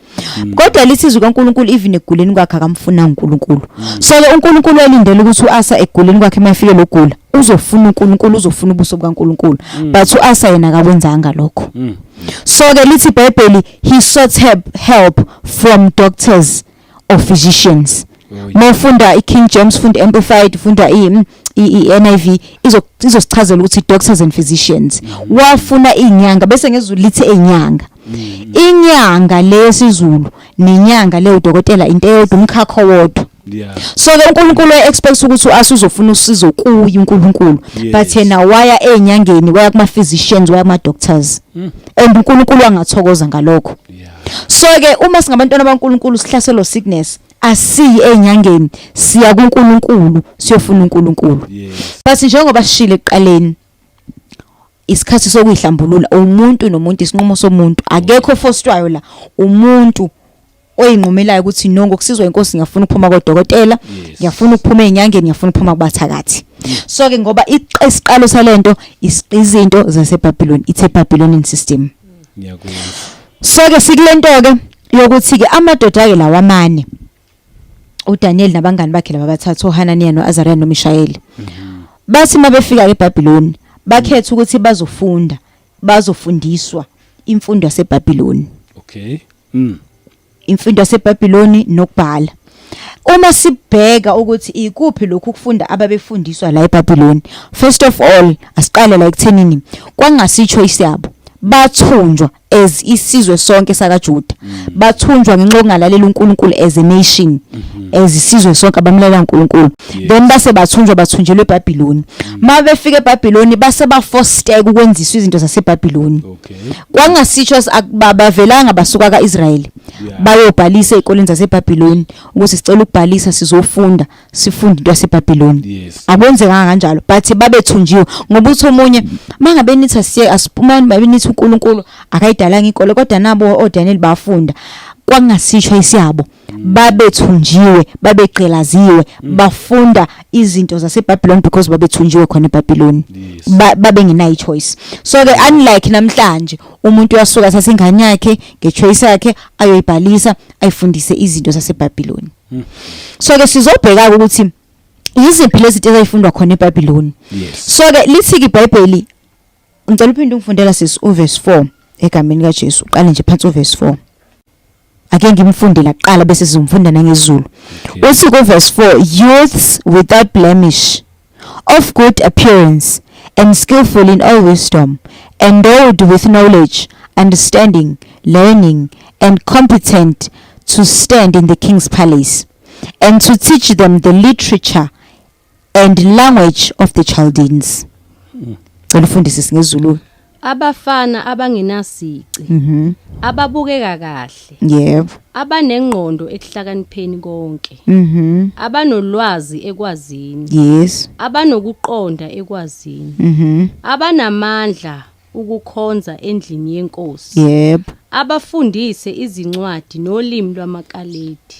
Kodwa lithi izwi kaNkuluNkulu even ekuguleni kwakhe akamfuna uNkulunkulu. So ke uNkulunkulu walindela ukuthi uAsa ekuguleni kwakhe mayefike lokugula uzofuna uNkulunkulu, uzofuna ubuso bukaNkulunkulu. But uAsa yena akakwenzanga lokho. So ke lithi iBhayibheli he sought help from doctors or physicians. Mawufunda iKing James, funda Amplified, funda i-NIV, izosichazela ukuthi doctors and physicians. Wafuna inyanga, bese ngezulu lithi enyanga. Inyanga lesizulu nenyanga le udokotela into eyodwa, umkhakha owodwa. So ke uNkulunkulu expects ukuthi uAsa uzofuna usizo kuye uNkulunkulu. But yena waya enyangeni, waya kuma physicians, waya kuma doctors. And uNkulunkulu angathokoza ngalokho. So ke uma singabantwana baNkulunkulu sihlaselwa sickness, asiyi enyangeni, siya kuNkulunkulu siyofuna uNkulunkulu. But njengoba sishile ekuqaleni, Isikhathi sokuyihlambulula umuntu nomuntu, isinqumo somuntu, akekho forcedwayo la, umuntu oyinqumelayo ukuthi no, ngokusizwa inkosi ngiyafuna ukuphuma kodokotela, ngiyafuna ukuphuma ezinyangeni, ngiyafuna ukuphuma kubathakathi. So ke ngoba isiqalo salento izinto zaseBabylon, it's a Babylonian system. Ngiyakuzwa. So ke sikulento ke yokuthi ke amadoda ke lawa amane, uDaniel nabangani bakhe laba bathathu, uHananiya noAzaria noMishayeli, bathi mabefika eBabylon bakhetha ukuthi bazofunda, bazofundiswa imfundo yaseBabylon. Imfundo yaseBabylon nokubhala. Uma sibheka ukuthi ikuphi lokhu kufunda ababefundiswa la eBabylon, first of all asiqale la ekuthenini kwangasi choice yabo, bathunjwa as isizwe sonke sakaJuda, bathunjwa ngenxa yokungalalela uNkulunkulu as a nation, as isizwe sonke abamlalela uNkulunkulu. Then base bathunjwa, bathunjelwe eBabylon. Mabefika eBabylon base baforced ukwenziswa izinto zaseBabylon. Kwangasitsho bavelanga basuka kaIsrael bayobhalisa ezikoleni zaseBabylon ukuthi sicela ukubhalisa, sizofunda, sifunda into yaseBabylon. Akwenzekanga kanjalo, but babethunjiwe ngoba uthi omunye mangabe nithi asiye asiphumani, babe nithi uNkulunkulu akayidalanga inkolo, kodwa nabo oDaniel bafunda, kwangasisho isiyabo, babethunjiwe, babegqilaziwe, bafunda izinto zaseBabylon because babethunjiwe khona eBabylon. Babengenayo choice. So ke unlike namhlanje, umuntu uyasuka athatha ingane yakhe ngechoice yakhe, ayoyibhalisa, ayifundise izinto zaseBabylon. So ke sizobheka ukuthi yiziphi lezi zinto ezayifundwa khona eBabylon. So ke lithi ke iBhayibheli, ngicela uphinde ungifundela sisi uverse 4 egameni kaJesu, uqale nje phansi uverse 4, ake ngimfunde la kuqala bese sizomfunda nangezulu. Uthi ku verse 4, "Youths without blemish, of good appearance and skillful in all wisdom, endowed with knowledge, understanding, learning and competent to stand in the king's palace and to teach them the literature and language of the Chaldeans." Cela ufundise singezulu. Abafana abangenasici, ababukeka kahle, abanengqondo ekuhlakanipheni konke, abanolwazi ekwazini, abanokuqonda ekwazini, abanamandla ukukhonza endlini yenkosi, abafundise izincwadi nolimi lwamaKaledi.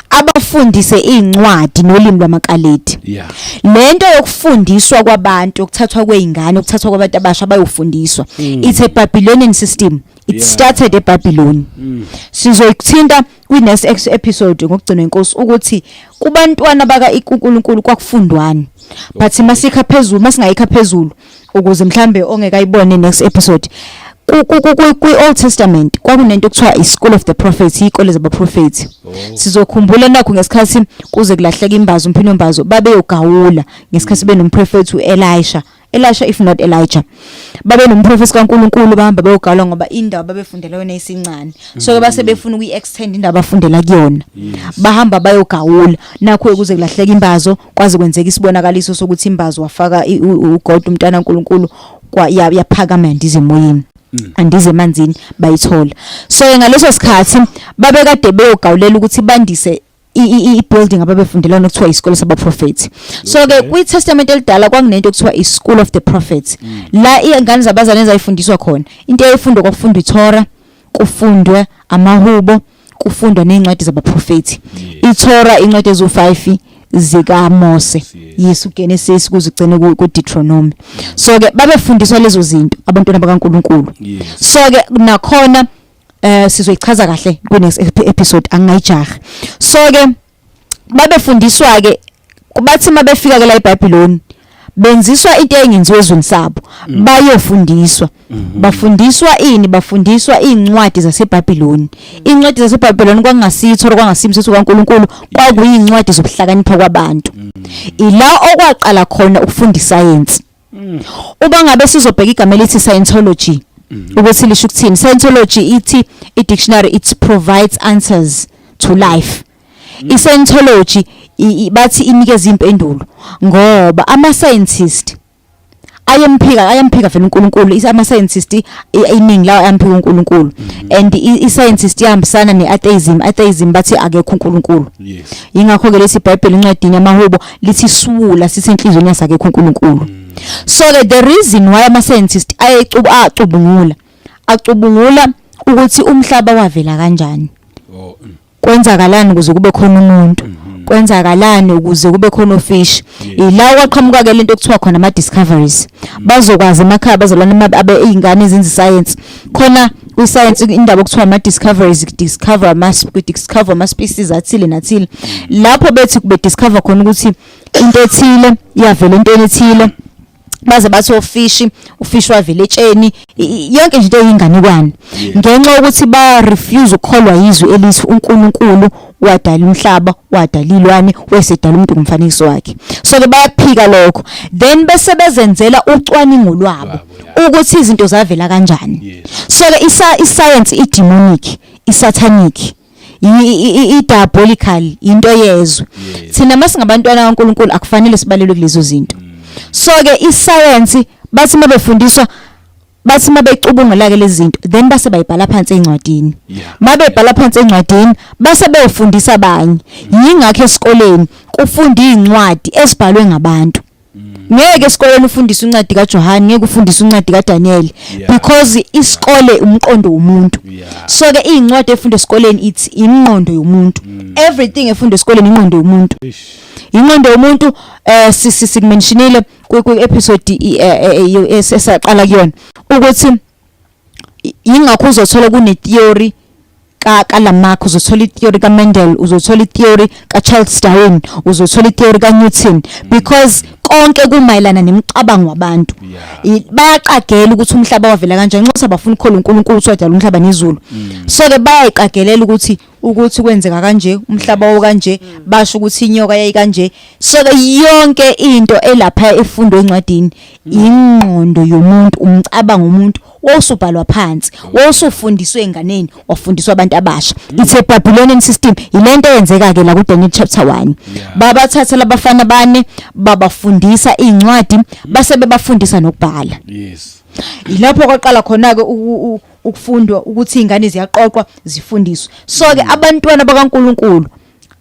Abafundise incwadi nolimi lwamaKaledi. Lento yokufundiswa kwabantu, ukuthathwa kweingane, ukuthathwa kwabantu abasha bayofundiswa, it's a Babylonian system. It started eBabylon. Sizoyithinta kwi next episode ngokugcinwa inkosi ukuthi kubantwana baka uNkulunkulu kwakufundwani, but masikha phezulu, masingayikha phezulu ukuze mhlambe ongekayibone next episode, ku Old Testament kwakunento okuthiwa i School of the Prophets, ikole zabaprofeti. Sizokhumbula nakho ngesikhathi kuze kulahleka imbazo, umphini mbazo, babeyogawula ngesikhathi benomprofeti uElisha, Elisha if not Elijah, babe nomprofeti kaNkuluNkulu, bahamba beyogawula ngoba indawo babefundela yona isincane, so ke base befuna ukuyi-extend indawo abafundela kuyona. Bahamba bayogawula, nakho kuze kulahleka imbazo, kwaze kwenzeka isibonakaliso sokuthi imbazo wafaka uGod umntana kaNkuluNkulu, yaphakama yandiza emoyeni, andize emanzini, bayithola. So ke ngaleso sikhathi babekade beyogawulela ukuthi bandise i-building ababefundela yona okuthiwa isikole sabaprofethi. So ke kwi-Testament elidala kwakunento okuthiwa i-School of the Prophets, la iy'ngane zabazali ezayifundiswa khona. Into eyayifundwa, kwakufundwa iTorah, kufundwe amahubo, kufundwa ney'ncwadi zabaprofethi. ITorah incwadi eziwu-5 zikaMose, yes, uGenesis kuze ugcine ku-Deuteronomy. So ke babefundiswa lezo zinto abantwana bakaNkuluNkulu. So ke nakhona sizoyichaza kahle ku next episode, angingayijahi. So ke babefundiswa ke, bathi mabefika ke la eBabylon benziswa into engenziwe ezweni sabo, bayofundiswa. Bafundiswa ini? Bafundiswa incwadi zaseBabylon. Incwadi zaseBabylon kwakungasitho, kwangasimthetho kaNkuluNkulu, kwakuyincwadi zokuhlakanipha kwabantu. Ila okwaqala khona ukufunda iscience. Uba ngabe sizobheka igama elithi Scientology ukuthi lisho ukuthini, Scientology ithi i-dictionary, it provides answers to life. I-Scientology bathi inikeza impendulo ngoba ama scientist ayemphika, ayamphika vele uNkulunkulu. Ama scientist iningi lawo ayamphika uNkulunkulu, and i-scientist ihambisana ne-atheism. Atheism bathi akekho uNkulunkulu. Ingakho ke lesi iBhayibheli incwadini yamahubo lithi siwula sithi enhliziyweni yasakekho uNkulunkulu. So ke the reason why ama scientists ayecubungula acubungula ukuthi umhlaba wavela kanjani. Oh. Kwenzakalani ukuze kube khona umuntu? Kwenzakalani ukuze kube khona ofish? Ila kwaqhamuka ke lento okuthiwa khona ama discoveries. Bazokwazi emakhaya bazalwane abe izingane ezenza science. Khona kwi science indaba okuthiwa ama discoveries, discover ama species athile nathile. Lapho bethi kube discover khona ukuthi into ethile iyavela entweni ethile. Baze bathi ofishi, ufishi wavela etsheni, yonke nje into eyinganekwane. Ngenxa yokuthi ba refuse ukukholwa yizwi elithi uNkulunkulu wadala umhlaba, wadala ilwane, wesedala umuntu ngomfanekiso wakhe. So ke bayaphika lokho. Then bese bezenzela ucwaningo lwabo ukuthi izinto zavela kanjani. So ke isa iscience i demonic, i-satanic, i-diabolical, into yezwe. Thina masingabantwana kaNkulunkulu akufanele sibalelwe kulezo zinto. So ke iscience bathi mabefundiswa, bathi mabecubungula ke lezi zinto, then base bayibhala phansi ezincwadini. Mabebhala phansi encwadini base beyofundisa abanye. Yingakho esikoleni kufunda izincwadi ezibhalwe ngabantu. Ngeke esikoleni ufundise incwadi kaJohn, ngeke ufundise incwadi kaDaniel, because isikole umqondo womuntu. So ke incwadi efundwa esikoleni ithi ingqondo yomuntu. Everything efundwa esikoleni ingqondo yomuntu. Ingqondo yomuntu, sikumentionile ku episode esaqala kuyona ukuthi yingakho uzothola kune theory ka Lamarck, uzothola i-theory ka Mendel, uzothola i-theory ka Charles Darwin, uzothola i-theory ka Newton, because konke kumayelana nemicabango wabantu. Bayaqagela ukuthi umhlaba wavela kanjani, nxa abafuna ukukholwa uNkulunkulu ukuthi wadala umhlaba nezulu. So ke bayayiqagelela ukuthi kwenzeka kanje, umhlaba wokanje, basho ukuthi inyoka yayikanje. So ke yonke into elapha efundwe encwadini ingqondo yomuntu, umcabango womuntu wosubhalwa phansi, wosufundiswe enganeni, wafundiswa abantu abasha. It's a Babylonian system. Ilento eyenzeka ke la ku Daniel chapter 1. Babathatha labafana bane, babafundisa incwadi, base bebafundisa nokubhala. Ilapho kwaqala khona ke ukufundwa ukuthi izingane ziyaqoqwa zifundiswe. So ke abantwana bakaNkulunkulu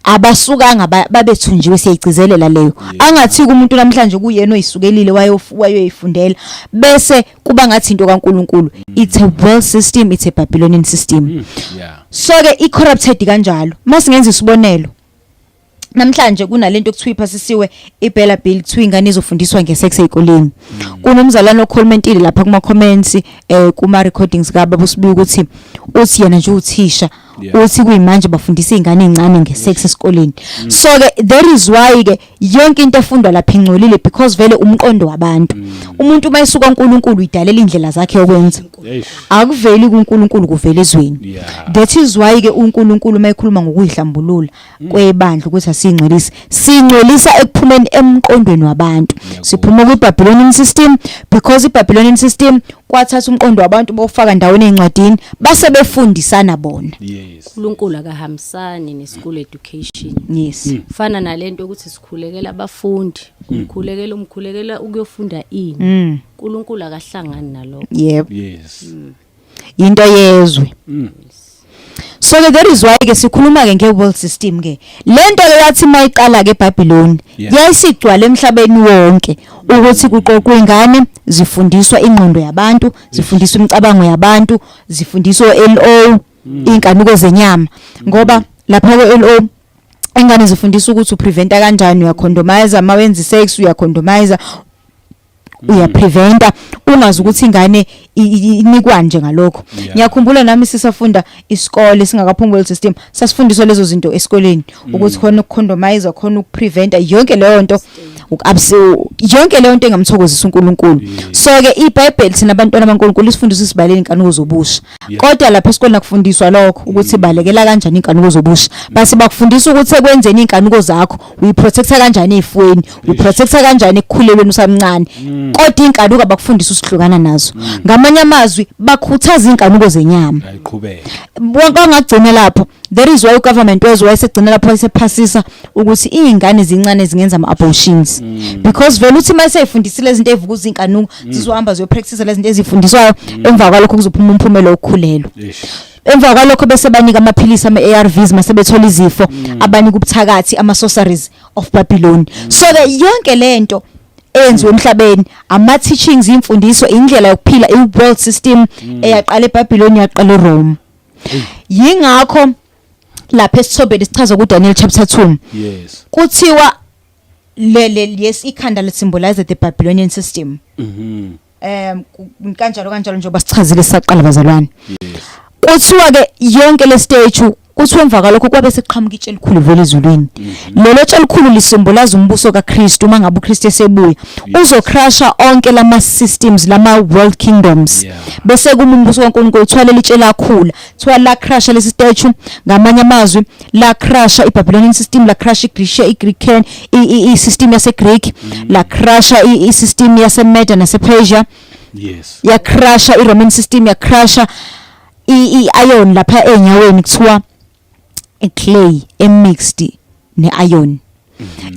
abasukanga babethunjiwe, siyayigcizelela leyo. Angathi umuntu namhlanje kuyena oyisukelile wayoyifundela bese kuba ngathi into kaNkulunkulu. It's a world system, it's a Babylonian system. So ke i corrupted kanjalo. Masingenza isibonelo, namhlanje kunalento okuthiwa iphasisiwe iBELA Bill, kuthiwa ingane izofundiswa ngesex ezikoleni. Kunomzalwane ocommentile lapha kuma comments, kuma recordings kababa uSibuya, ukuthi uthi yena nje uthisha, uthi kuyimanje bafundisa izingane ezincane ngesex esikoleni. So ke there is why ke yonke into efundwa lapha ingcolile, because vele umqondo wabantu, umuntu uma esuka uNkulunkulu uyidalela indlela zakhe yokwenza. Akuveli kuNkulunkulu, kuvela ezweni. That is why ke uNkulunkulu mayekhuluma ngokuyihlambulula kwebandla ukuthi asingcwelise, singcwelisa ekuphumeni emqondweni wabantu. Siphuma kwi-Babylonian system, because i-Babylonian system kwathatha umqondo wabantu bofaka ndaweni ezincwadini, base befundisana bona. uNkulunkulu akahambisani ne-school education. Fana nalento ukuthi sikhulekela abafundi, umkhulekela ukuyofunda ini? uNkulunkulu akahlangani nalokho. Yebo. Into yezwe. So ke that is why ke sikhuluma ke nge-world system ke. Lento ke yathi mayiqala ke eBabylon, yayisigcwala emhlabeni wonke ukuthi kuqoqwe ingane zifundiswa ingqondo yabantu, zifundiswa imicabango yabantu, zifundiswa LO, inkanuko zenyama, ngoba lapha ku LO ingane zifundiswa ukuthi upreventa kanjani, uyacondomize uma wenza sex, uyacondomize, uyapreventa, ungazi ukuthi ingane inikwa nje ngalokho. Ngiyakhumbula nami sisafunda isikole singakaphumi world system, sasifundiswa lezo zinto esikoleni, ukuthi khona ukucondomize, khona ukupreventa yonke leyo nto, yonke leyo nto engamthokozisa uNkulunkulu. So ke iBhayibheli, thina abantwana baNkulunkulu, isifundisa sibalele inkanuko zobusha. Kodwa lapha esikoleni akufundiswa lokho, ukuthi balekela kanjani inkanuko zobusha. Base bakufundisa ukuthi ekwenzeni inkanuko zakho uyiprotecta kanjani ezifweni, uyiprotecta kanjani ekukhulelweni usamncane, kodwa inkanuko abakufundisa usihlukana nazo. Ngamanye amazwi bakhuthaza inkanuko zenyama. Ayiqhubeke. Bangagcina lapho. That is why ugovernment wezwe wayesegcina lapho wayesephasisa ukuthi iy'ngane zincane zingenza ama-abortions, because vele uthi uma seyifundisile izinto ey'vukuza iy'nkanuko, zizohamba ziyopractice lezi zinto ezifundiswayo, emva kwalokho kuzophuma umphumela wokukhulelwa. Emva kwalokho bese banika amaphilisi ama-ARVs mase bethola izifo, abanika ubuthakathi, ama-sorceries of Babylon. So ke yonke lento Eyenziwe emhlabeni, ama teachings, imfundiso, indlela yokuphila, i world system eyaqala eBabylon, yaqala eRome. Yingakho lapha esithombeni sichaza ku Daniel chapter 2 kuthiwa le yes, ikhanda le symbolize the Babylonian system. Kanjalo kanjalo, njengoba sichazile saqala, bazalwane. Kuthiwa ke yonke le statue, kuthiwa emva kwalokho kwabe seqhamuka itshe elikhulu vele ezulwini. Lelo tshe elikhulu lisymbolize umbuso kaKristu. Uma ngabe uKristu esebuya, uzocrusha onke lama systems, lama world kingdoms, bese kuma umbuso kaNkulunkulu. Kuthiwa leli tshe lakhula, kuthiwa la crusha lesi statue, ngamanye amazwi la crusha iBabylonian system, la crusha iGreece, iGreek i system yase Greek, la crusha i system yase Media nase Persia, yacrusha iRoman system, yacrusha i-iron lapha enyaweni. Kuthiwa iclay emixed ne-iron,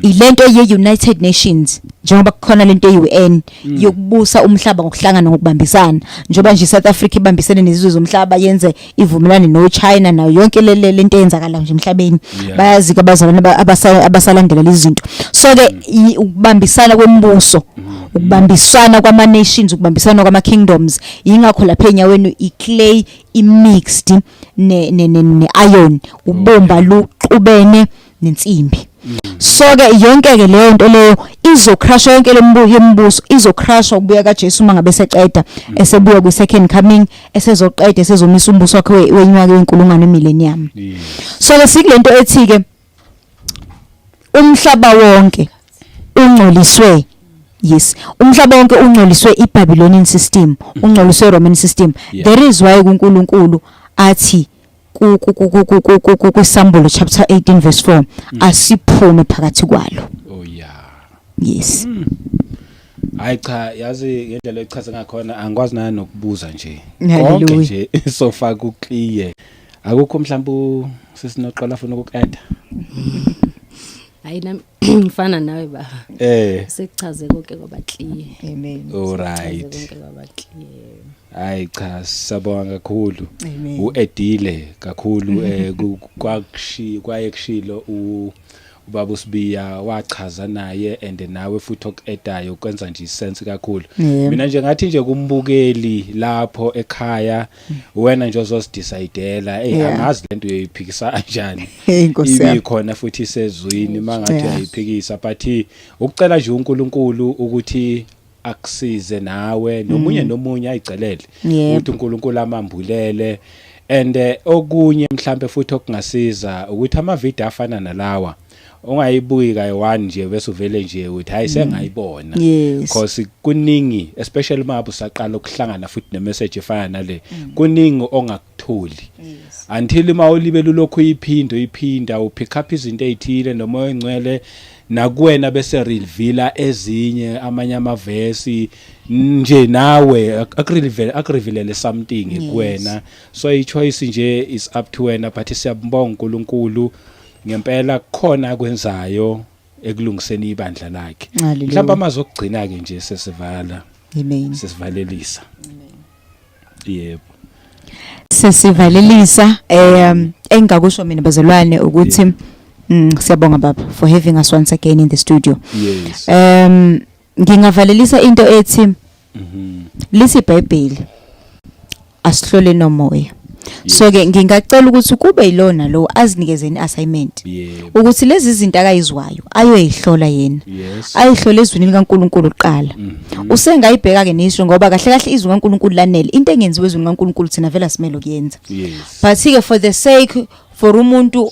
ilento ye-United Nations, njengoba kukhona lento ye-UN yokubusa umhlaba ngokuhlangana, ngokubambisana, njengoba nje South Africa ibambisene nezizwe zomhlaba, yenze ivumelane no-China nayo yonke lento eyenzakala nje emhlabeni. Bayazi ke abazalwane abasalandela lezi zinto. So ke ukubambisana kwemibuso, ukubambisana kwama nations, ukubambisana kwama kingdoms, ingakho lapha enyaweni iclay imixed ne iron, ubumba luxubene nensimbi. So ke yonke ke leyo nto leyo izocrusha, yonke lembuso izocrusha ukubuya kaJesu uma ngabe seceda, esebuya kwi second coming, esezoqeda, esezomisa umbuso wakhe wenyaka wenkulungwane, millennium. So ke sikulento ethi ke umhlaba wonke ungcoliswe, yes, umhlaba wonke ungcoliswe iBabylonian system, ungcoliswe Roman system. There is why kuNkulunkulu athi kwisambulo chapter 18 verse 4, asiphume phakathi kwalo. Oh yeah. Yes. Hayi cha, yazi ngendlela echaza ngakhona angikwazi nani nokubuza nje. Hallelujah. Konke nje so far ku clear. Akukho mhlawumbe sisinoqala afuna ukuqeda. Hayi, nami ngifana nawe, baba. Sekuchaze konke kwaba clear. Amen. All right. Konke kwaba clear. Hayi cha, siyabonga kakhulu. Amen. Uedile kakhulu kwakushi kwaye kushilo ubaba uSibiya, wachaza naye and nawe futhi okuedayo kwenza nje isense kakhulu. Mina nje ngathi nje kumbukeli lapho ekhaya, wena nje ozozidecidela, hey, angazi lento uyoyiphikisa kanjani. Hey, Nkosi yami. Ibikhona futhi isezwini mangathi uyayiphikisa, but ukucela nje uNkulunkulu ukuthi akusize nawe nomunye nomunye ayicelele ukuthi uNkulunkulu amambulele. And okunye mhlambe futhi okungasiza ukuthi ama video afana nalawa ungayibuki kayi-one nje bese uvele nje uthi, "Hayi, sengayibona," because kuningi, especially uma usaqala ukuhlangana futhi nemessage efana nale, kuningi ongakutholi until uma ulibele ulokhu uyiphinda uyiphinda, upick up izinto ezithile nomoya ongcwele nakuwena bese reveala ezinye, amanye amavesi nje nawe akurevealele something kuwena. So i choice nje is up to wena, but siyabonga uNkulunkulu ngempela khona akwenzayo ekulungiseni ibandla lakhe. Hallelujah. Mhlawumbe amazwi okugcina ke nje sesivala, Amen. sesivalelisa, yebo. Sesivalelisa, engakusho mina, bazalwane, ukuthi siyabonga, baba, for having us once again in the studio. Ngingavalelisa into ethi lithi iBhayibheli asihlole nomoya. So ke ngingacela ukuthi kube yilona lo azinikezeni assignment ukuthi lezi zinto akayizwayo ayoyihlola yena, ayihlole ezwini likaNkuluNkulu kuqala. Usengayibheka ke nisho, ngoba kahle kahle izwi likaNkuluNkulu lanele. Into engenziwe ezwini likaNkuluNkulu thina vele asimele ukuyenza. But ke for the sake for umuntu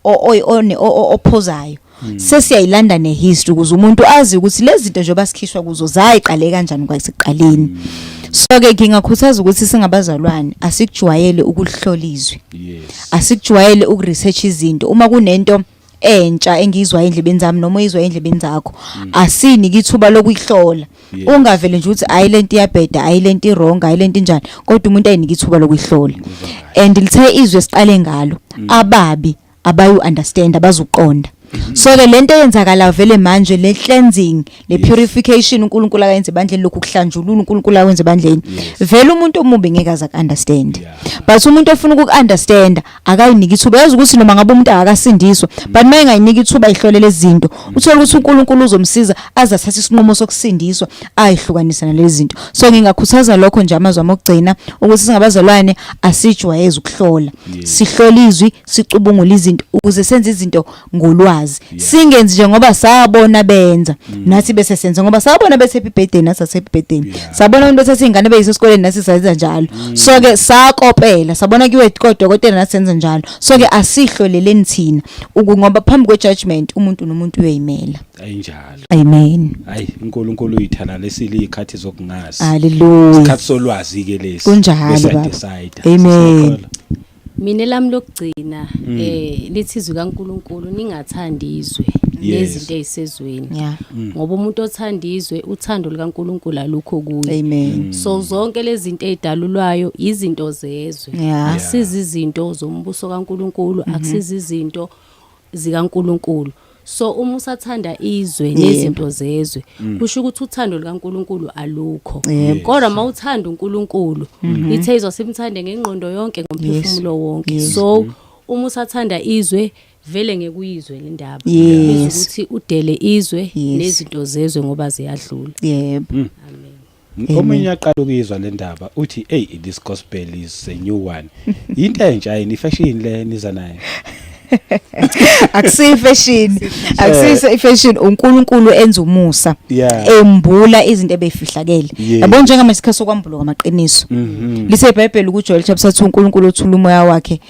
ophozayo, sesiyayilanda nehistory ukuze umuntu azi ukuthi lezi zinto njengoba sikhishwa kuzo zayiqale kanjani kwasekuqaleni. So ke ngingakhuthaza ukuthi singabazalwane asikujwayele ukuhlola izwi, asikujwayele ukuresearch izinto. Uma kunento entsha engiyizwa endlebeni zami noma oyizwa endlebeni zakho, asinike ithuba lokuyihlola. Ungavele nje uthi, "Ayi, lento iyabheda, ayi, lento iwrong, ayi, lento injani," kodwa umuntu ayinike ithuba lokuyihlola. And lithe izwe siqale ngalo, ababi abayu understand, abazuqonda. So ke lento eyenzakala vele manje, le cleansing, le purification uNkulunkulu akayenze ebandleni, lokhu kuhlanjulula uNkulunkulu akwenze ebandleni, vele umuntu omubi ngeke aze understand. But umuntu ofuna ukuku-understand akayiniki ithuba. Yazi ukuthi noma ngabe umuntu akakasindiswa, but uma engayiniki ithuba ayihlole lezi zinto, uthole ukuthi uNkulunkulu uzomsiza aze athathe isinqumo sokusindiswa, ayihlukanise nalezi zinto. So ngingakhuthaza lokho nje, amazwi ami okugcina, ukuthi singabazalwane asijwayeze ukuhlola. Sihlola izwi, sicubungula izinto ukuze senze izinto ngolwazi. Singenzi nje ngoba sabona benza, nathi bese senza ngoba sabona bethe happy birthday, nathi sathi happy birthday. Sabona abantu bethatha ingane beyise esikoleni, nathi sayenza njalo. So ke sakopela, sabona kuwe kodokotela, nathi senza njalo. So ke asihloleleni thina ngoba phambi kwe-judgment umuntu nomuntu uyoyimela. Ayinjalo. Amen. Hayi, uNkulunkulu uyithana lesile izikhathi zokungazi. Haleluya. Isikhathi solwazi ke lesi. Kunjalo, Bese baba. decide. Amen. Mina lami lokugcina, lithi izwi kaNkuluNkulu, ningathandi izwe nezinto ezisezweni, ngoba umuntu othanda izwe, uthando likaNkuluNkulu alukho kuye. Amen. So zonke lezi zinto ezidalulwayo izinto zezwe, akusizi izinto zombuso kaNkuluNkulu, akusizi izinto zikaNkuluNkulu. So uma usathanda izwe nezinto zezwe, kusho ukuthi uthando likaNkuluNkulu alukho. Kodwa mawuthanda uNkulunkulu, ithe izwa simthande ngengqondo yonke, ngomphefumulo wonke. So uma usathanda izwe, vele ngeke uyizwe le ndaba. Ukuthi udele izwe nezinto zezwe ngoba ziyadlula. Amen. Omunye aqala ukuyizwa le ndaba uthi, "Hey, this gospel is a new one." Into entsha yini, ifashion le niza nayo? Akusiyo ifashion, akusiyo ifashion. uNkulunkulu enza umusa, embula izinto ebefihlakele. Yabo, njengamanje isikhathi sokwambulwa kwamaqiniso. Lithe iBhayibheli kuJoel chapter 2, uNkulunkulu uthula umoya wakhe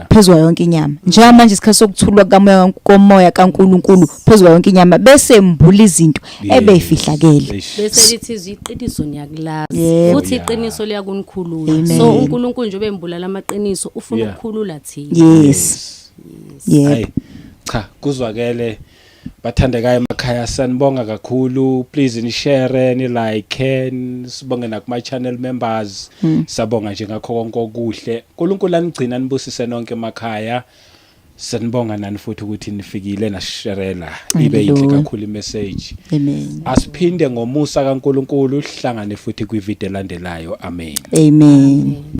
phezu kwayo yonke inyama. Njengamanje isikhathi sokuthulwa kamoya, komoya kaNkulunkulu phezu kwayo yonke inyama, bese embula izinto ebefihlakele. Eish. Bese lithi izwi, iqiniso niyakulazi, futhi iqiniso liyakunikhulula. Amen. So uNkulunkulu njengoba embula lamaqiniso, ufuna ukukhulula thina. Yes, yebo. Hayi cha, kuzwakele. Bathandekayo emakhaya, sanibonga kakhulu. Please ni share, ni like, sibonge nakuma channel members. Sabonga nje ngakho konke okuhle. uNkulunkulu anigcina, nibusise nonke emakhaya. Sanibonga nani futhi ukuthi nifikile nasisharela, ibe yinhle Hallelujah. kakhulu imessage. Amen. Asiphinde ngomusa kaNkulunkulu sihlangane futhi kwivideo elandelayo. Amen. Amen.